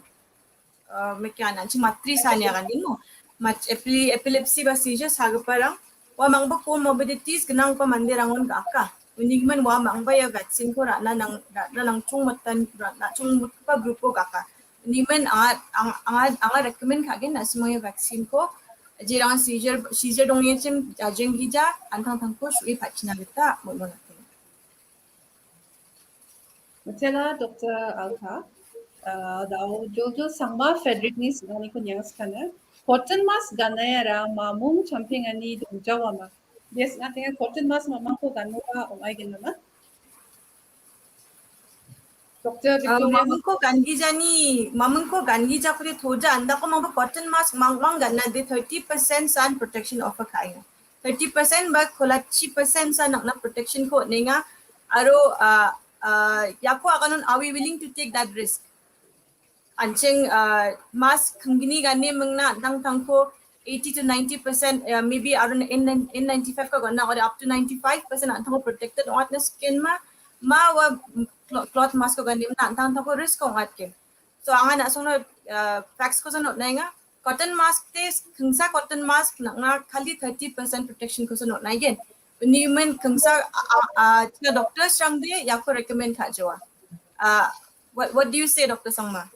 ah, meke ananchi matri sani aganimo. Mat-, epile-, epilepsy ba seizure sagiparang ua mangba comorbidities gnanggipa manderangon ga·aka. Unigimin ua mangba ia vaccine-ko ra·na nang-, ra·na nangchongmatan, ra·na chongmotgipa group-o ga·aka. Unigimin anga, anga, anga, anga recommend ka·gen, na·simang ia vaccine-ko, jerangan seizure, seizure dongenchim jajenggija, an·tangtangko su·e patchina gita mon·monatenga. Mitela, Doktor Alka, ah, da·o Jojo Sangma Frederickni signaniko niangskana. Cotton mask ganaiara mamung champengani dongjawama. Bia signantenga cotton mask mamangko gannoba ong·aigen nama? Doktor Ah, Victoria. Mamingko gangijani, mamingko gangijakode toja andako mangba cotton mask mangmang ganade thirty percent san protection offer ka·enga. Thirty percent ba kolachi percent san nang·na protection-ko on·enga. Aro, ah, ah, iako aganon, are we willing to take that risk? An·ching, ah, mask khinggni gane mingna an·tangtangko eighty to ninety percent, ah, maybe aro N, N ninety-five ko gana ore up to ninety-five percent an·tangko protected ong·atna sikenma, ma ua clo-, cloth mask ko gane mingna an·tangtangko risk ong·atgen. So, anga na·songno, ah, facts kosan on·enga. Cotton mask te, khingsa cotton mask nang·na kali thirty percent protection kosan on·aigen. Unigimin khingsa, ah, ah, ah, china doctors-rangde iako recommend ka·jawa. Ah, what, what do you say, Doctor Sangma?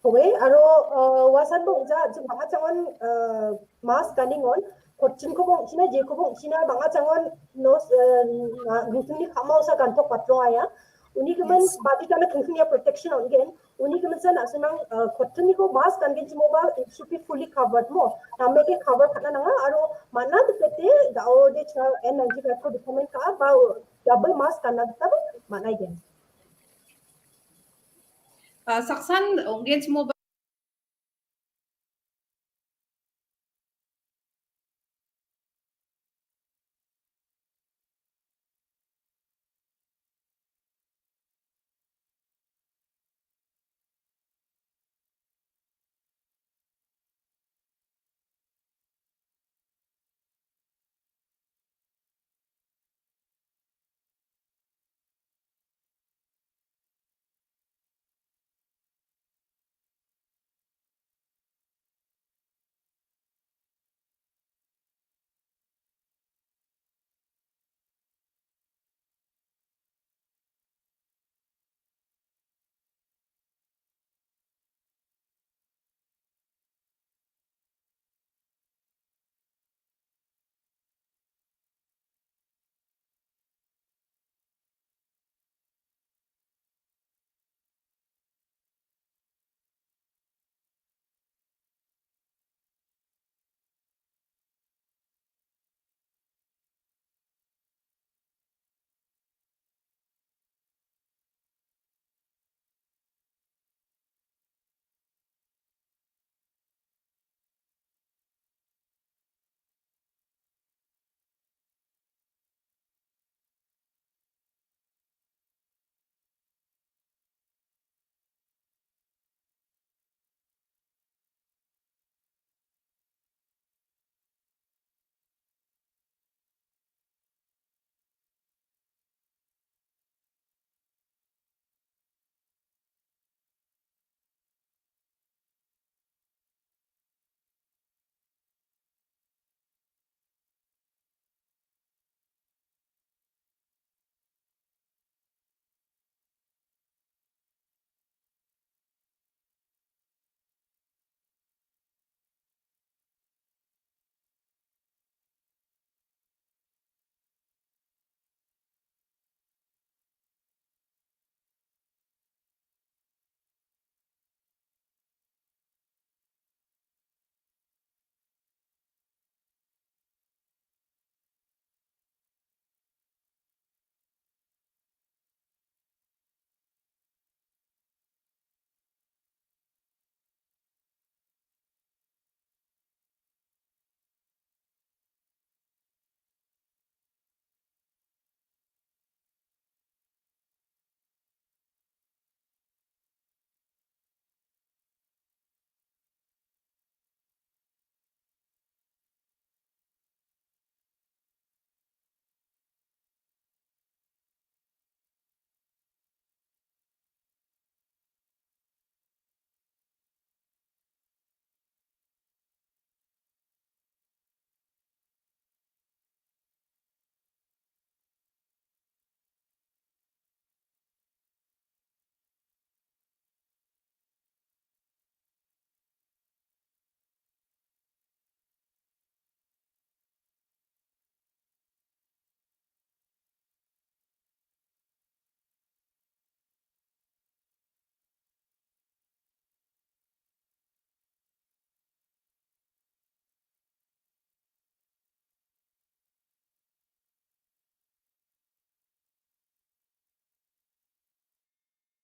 Hoe, aro, ah, uasanba ong·ja, an·ching bang·achang on, ah, mask ganingon, cotton-koba ong·china, jekoba ong·china, bang·achang on nos, ah, na-, kingkingni ka·maosa gantok batrongaiya. Unigimin Yes. Badi kana kingkingni protection on·gen. Unigimin san na·simang, ah, cotton-niko mask gangenchimoba, it should be fully covered mo. Nameke cover ka·na nanga, aro man·a dipete, da·ode cha N ninety-five ko recommend ka·a, ba double mask ganna gitaba man·aigen. Ah, saksan ong·genchimoba.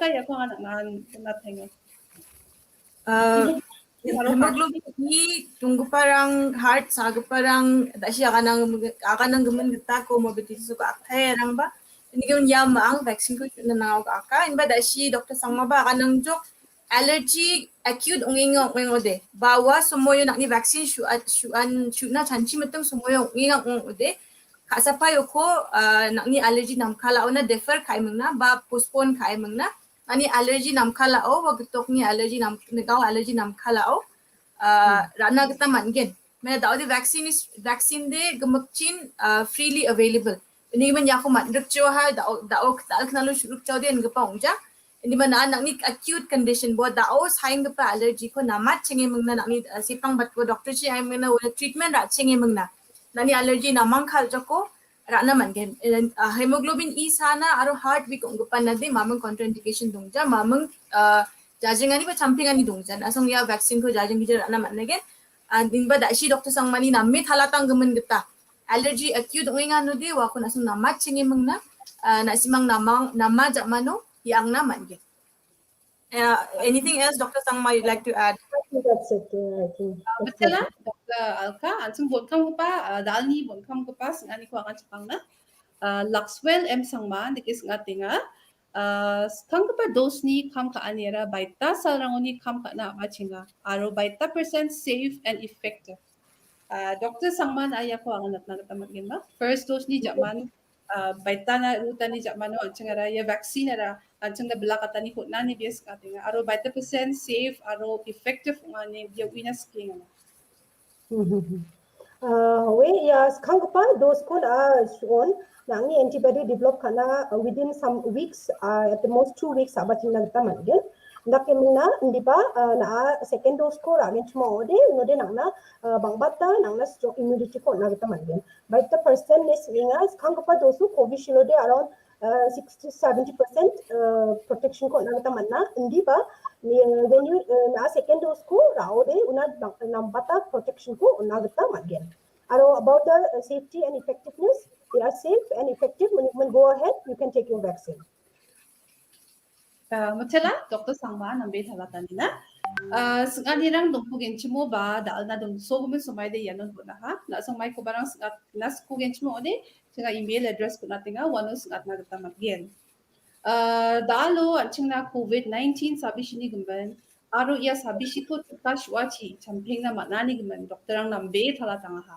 Ka iako anga nang-, nang-, nang-, Uh, hemoglobin E donggiparang, heart sagiparang, da·si aganang, agananggimin gita comorbidity-ko aktaerangba, ini gimin iama ang vaccine-ko nanao aka, inba da·si Doktor Sangmaba aganangjok allergy acute ong·enga ong·ode. Ba ua somoio nang·ni vaccine shu-, shu-, shu-, na chanchi miting somoio ong·enga ong·ode. Ka·sapaiko, uh, nang·ni allergy namkalaona defer ka·emingna, ba postpone ka·emingna. Ani allergy namkalao, ua gitokni allergy nam-, nigao allergy namkalao, uh, ra·na gita man·gen. Mane da·ode vaccine is, vaccine de gimikchin, uh, freely available. Ini gimin iako man·rikchio ha, da·o, da·o, da·o knalo shu·rikchaode ingipa ong·ja. Ini mana nang·ni acute condition bo da·o saenggipa allergy-ko namat chengemingna nang·ni, uh, sepang batko doctor chi aemingna, ua treatment ra·chengemingna. Nang·ni allergy namangkaljako, ra·na man·gen. Uh, hemoglobin E sana aro heart weak ong·gipanade maming contraindication dongja, maming, uh, jajingani ba champengani dongja. Na·song ia vaccine-ko jajing gija ra·na man·gen. Uh, inba da·si Doktor Sangmani name talatanggimin gita. Allergy acute ong·enga node, uako na·song namat chengemingna, uh, na·simang namang, nama ja·mano, iangna man·gen. Uh, anything else, Doktor Sangma, you'd like to add? I think that's it. Yeah, I think Uh, Betela, Doktor Alka, an·ching bonkamgipa, uh, dalni bonkamgipa sing·aniko angan chapangna. Uh, Laxwell M Sangma, nike sing·atenga. Uh, skanggipa dose-ni kam ka·aniara baita salrangoni kam ka·na a·machenga. Aro baita percent safe and effective. Uh, Doktor Sangma na iako angan natna gita man·genba. First dose-ni ja·man, uh, baitana rutani ja·mano an·chingara ia vaccine-ara an·chingna bilakatani hotnani bia sing·atenga. Aro baita percent safe aro effective ong·ani bia uina sikenga. Uh, we, ia skanggipa dose-ko na, uh, on, nang·ni antibody develop ka·na, uh, within some weeks, uh, at the most two weeks a·bachengna gita man·gen. Indakemingna, indiba, uh, na, uh, second dose-ko ra·genchim ong·ode, unode nang·na, uh, bang·bata nang·na strong immunity-ko on·na gita man·gen. Baita percent ne sing·enga, skanggipa dose-o Covishield-ode around uh, sixty, seventy percent, uh, protection-ko on·na gita man·a. Indiba, uh, when you, uh, na second dose-ko ra·ode, una bang-, nambata protection-ko on·na gita man·gen. Aro about the, uh, safety and effectiveness, they are safe and effective. When you go ahead, you can take your vaccine. Uh, Mutela, Doktor Sangma, nambe talatanina. Uh, sing·anirang dongpogenchimo ba, da·alna dongsogimin somaide ianon bonaha. Na·songmaikobarang sing·atna sikogenchimo ode, chinga email address-ko on·atenga, uano sing·atna gita man·gen. Uh, da·alo an·chingna Covid nineteen sabisini gimin, aro ia sabisiko tika su·achi champengna man·ani gimin, doktorrang nambe talatangaha.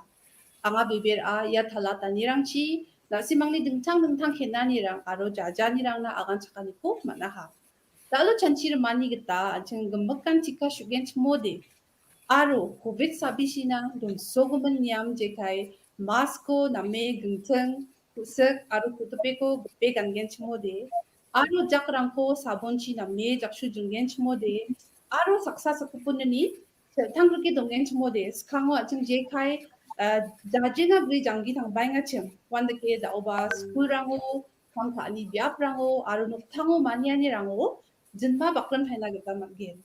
Anga bebera ia talatanirangchi, na·simangni dingtang dingtang kenanirang aro jajanirangna aganchakaniko man·aha. Da·alo chanchi rimani gita an·ching gimikan tika su·genchimode, aro Covid sabisina dongsogimin niam jekai mask-ko name gingting, ku·sik aro ku·topeko gipe gangenchimode, aro jakrangko sabonchi name jaksu jinggenchimode, aro saksa sakgipinini sel·tangrike dongenchimode, skango an·ching jekai, uh, jajenga bri janggi tangbaengachim, uandake da·oba school-rango, kam ka·ani biaprango, aro noktango manianirango jinma bakrin paina gita man·gen.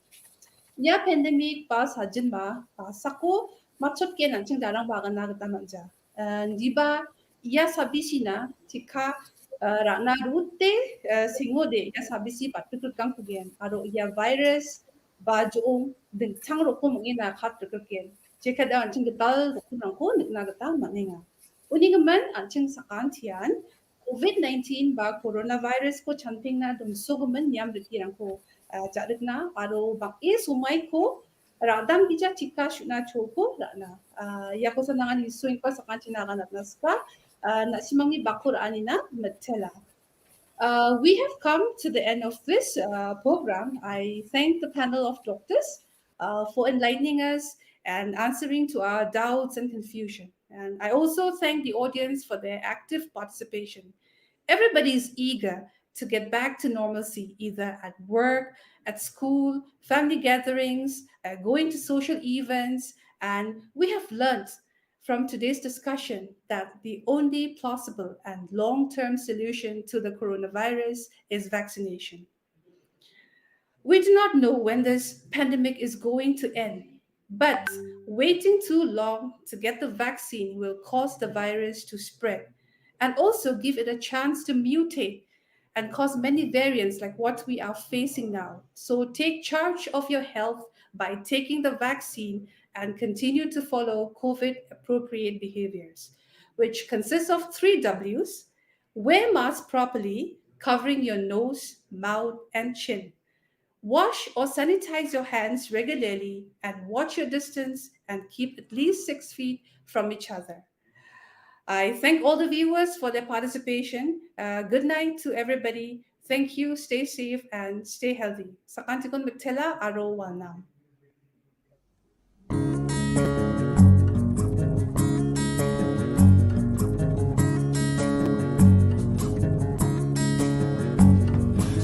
Ia pandemic ba sajinma ba sako matchotgen an·ching darangba agana gita man·ja. Uh, indiba ia sabisina tika, uh, ra·na rute, uh, sengode ia sabisi batrikrikkangkugen. Aro ia virus ba jo·ong dingtang rokom ong·ena katrikrikken. Jekada an·ching gital rokomrangko nikna gita man·enga. Uni gimin an·ching sakantian Covid nineteen ba coronavirus-ko chanpengna dongsogimin niam rikirangko, uh, ja·rikna aro bang·e somaiko ra·dam gija tika su·na cholko ra·na. Uh, iako sanangan nisoenggipa sakantina aganatna sika, uh, na·simangni bakko ra·anina mitela. Uh, we have come to the end of this, uh, program. I thank the panel of doctors, uh, for enlightening us and answering to our doubts and confusion. And I also thank the audience for their active participation. Everybody is eager to get back to normalcy, either at work, at school, family gatherings, uh, going to social events. And we have learned from today's discussion that the only plausible and long-term solution to the coronavirus is vaccination. We do not know when this pandemic is going to end, but waiting too long to get the vaccine will cause the virus to spread and also give it a chance to mutate and cause many variants like what we are facing now. So take charge of your health by taking the vaccine and continue to follow COVID appropriate behaviors, which consists of three W's: wear mask properly, covering your nose, mouth, and chin. Wash or sanitize your hands regularly and watch your distance and keep at least six feet from each other. I thank all the viewers for their participation. Uh, good night to everybody. Thank you. Stay safe and stay healthy. Sakantikon mitela aro wanam.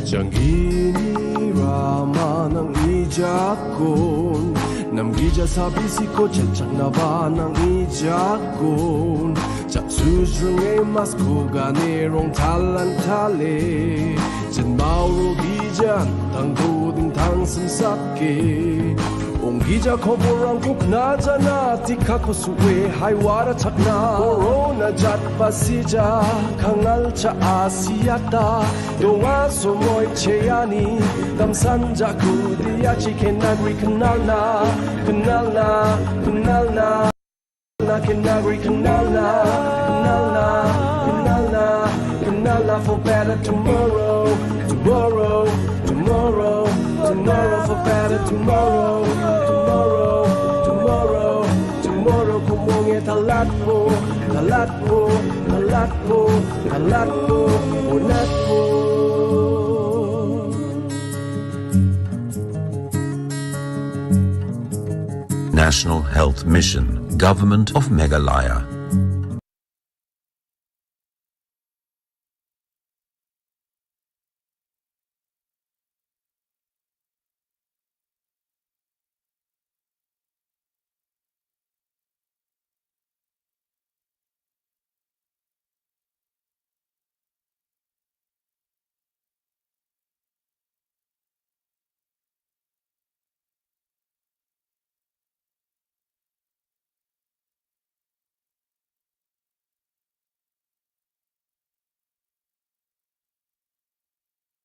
Janggini rama nang·ijakon, namgija sabisiko chetchaknaba nang·ijakon. Jaksujrunge masko gane rongtalantale, jinmao rogijan tangdo dingtang simsake. Onggija koborrangko knajana, tikako su·e haiwara chakna. Korona jatbasija, kangalcha asiata, donga somoi cheani, damsan jako diachi kenagri knalna, knalna, knalna. Knalna, knalna, knalna, knalna, knalna for better tomorrow, tomorrow, tomorrow, tomorrow for better tomorrow, tomorrow, tomorrow, tomorrow, kumonge talatpo, talatpo, talatpo, talatpo, talatpo. National Health Mission, Government of Meghalaya.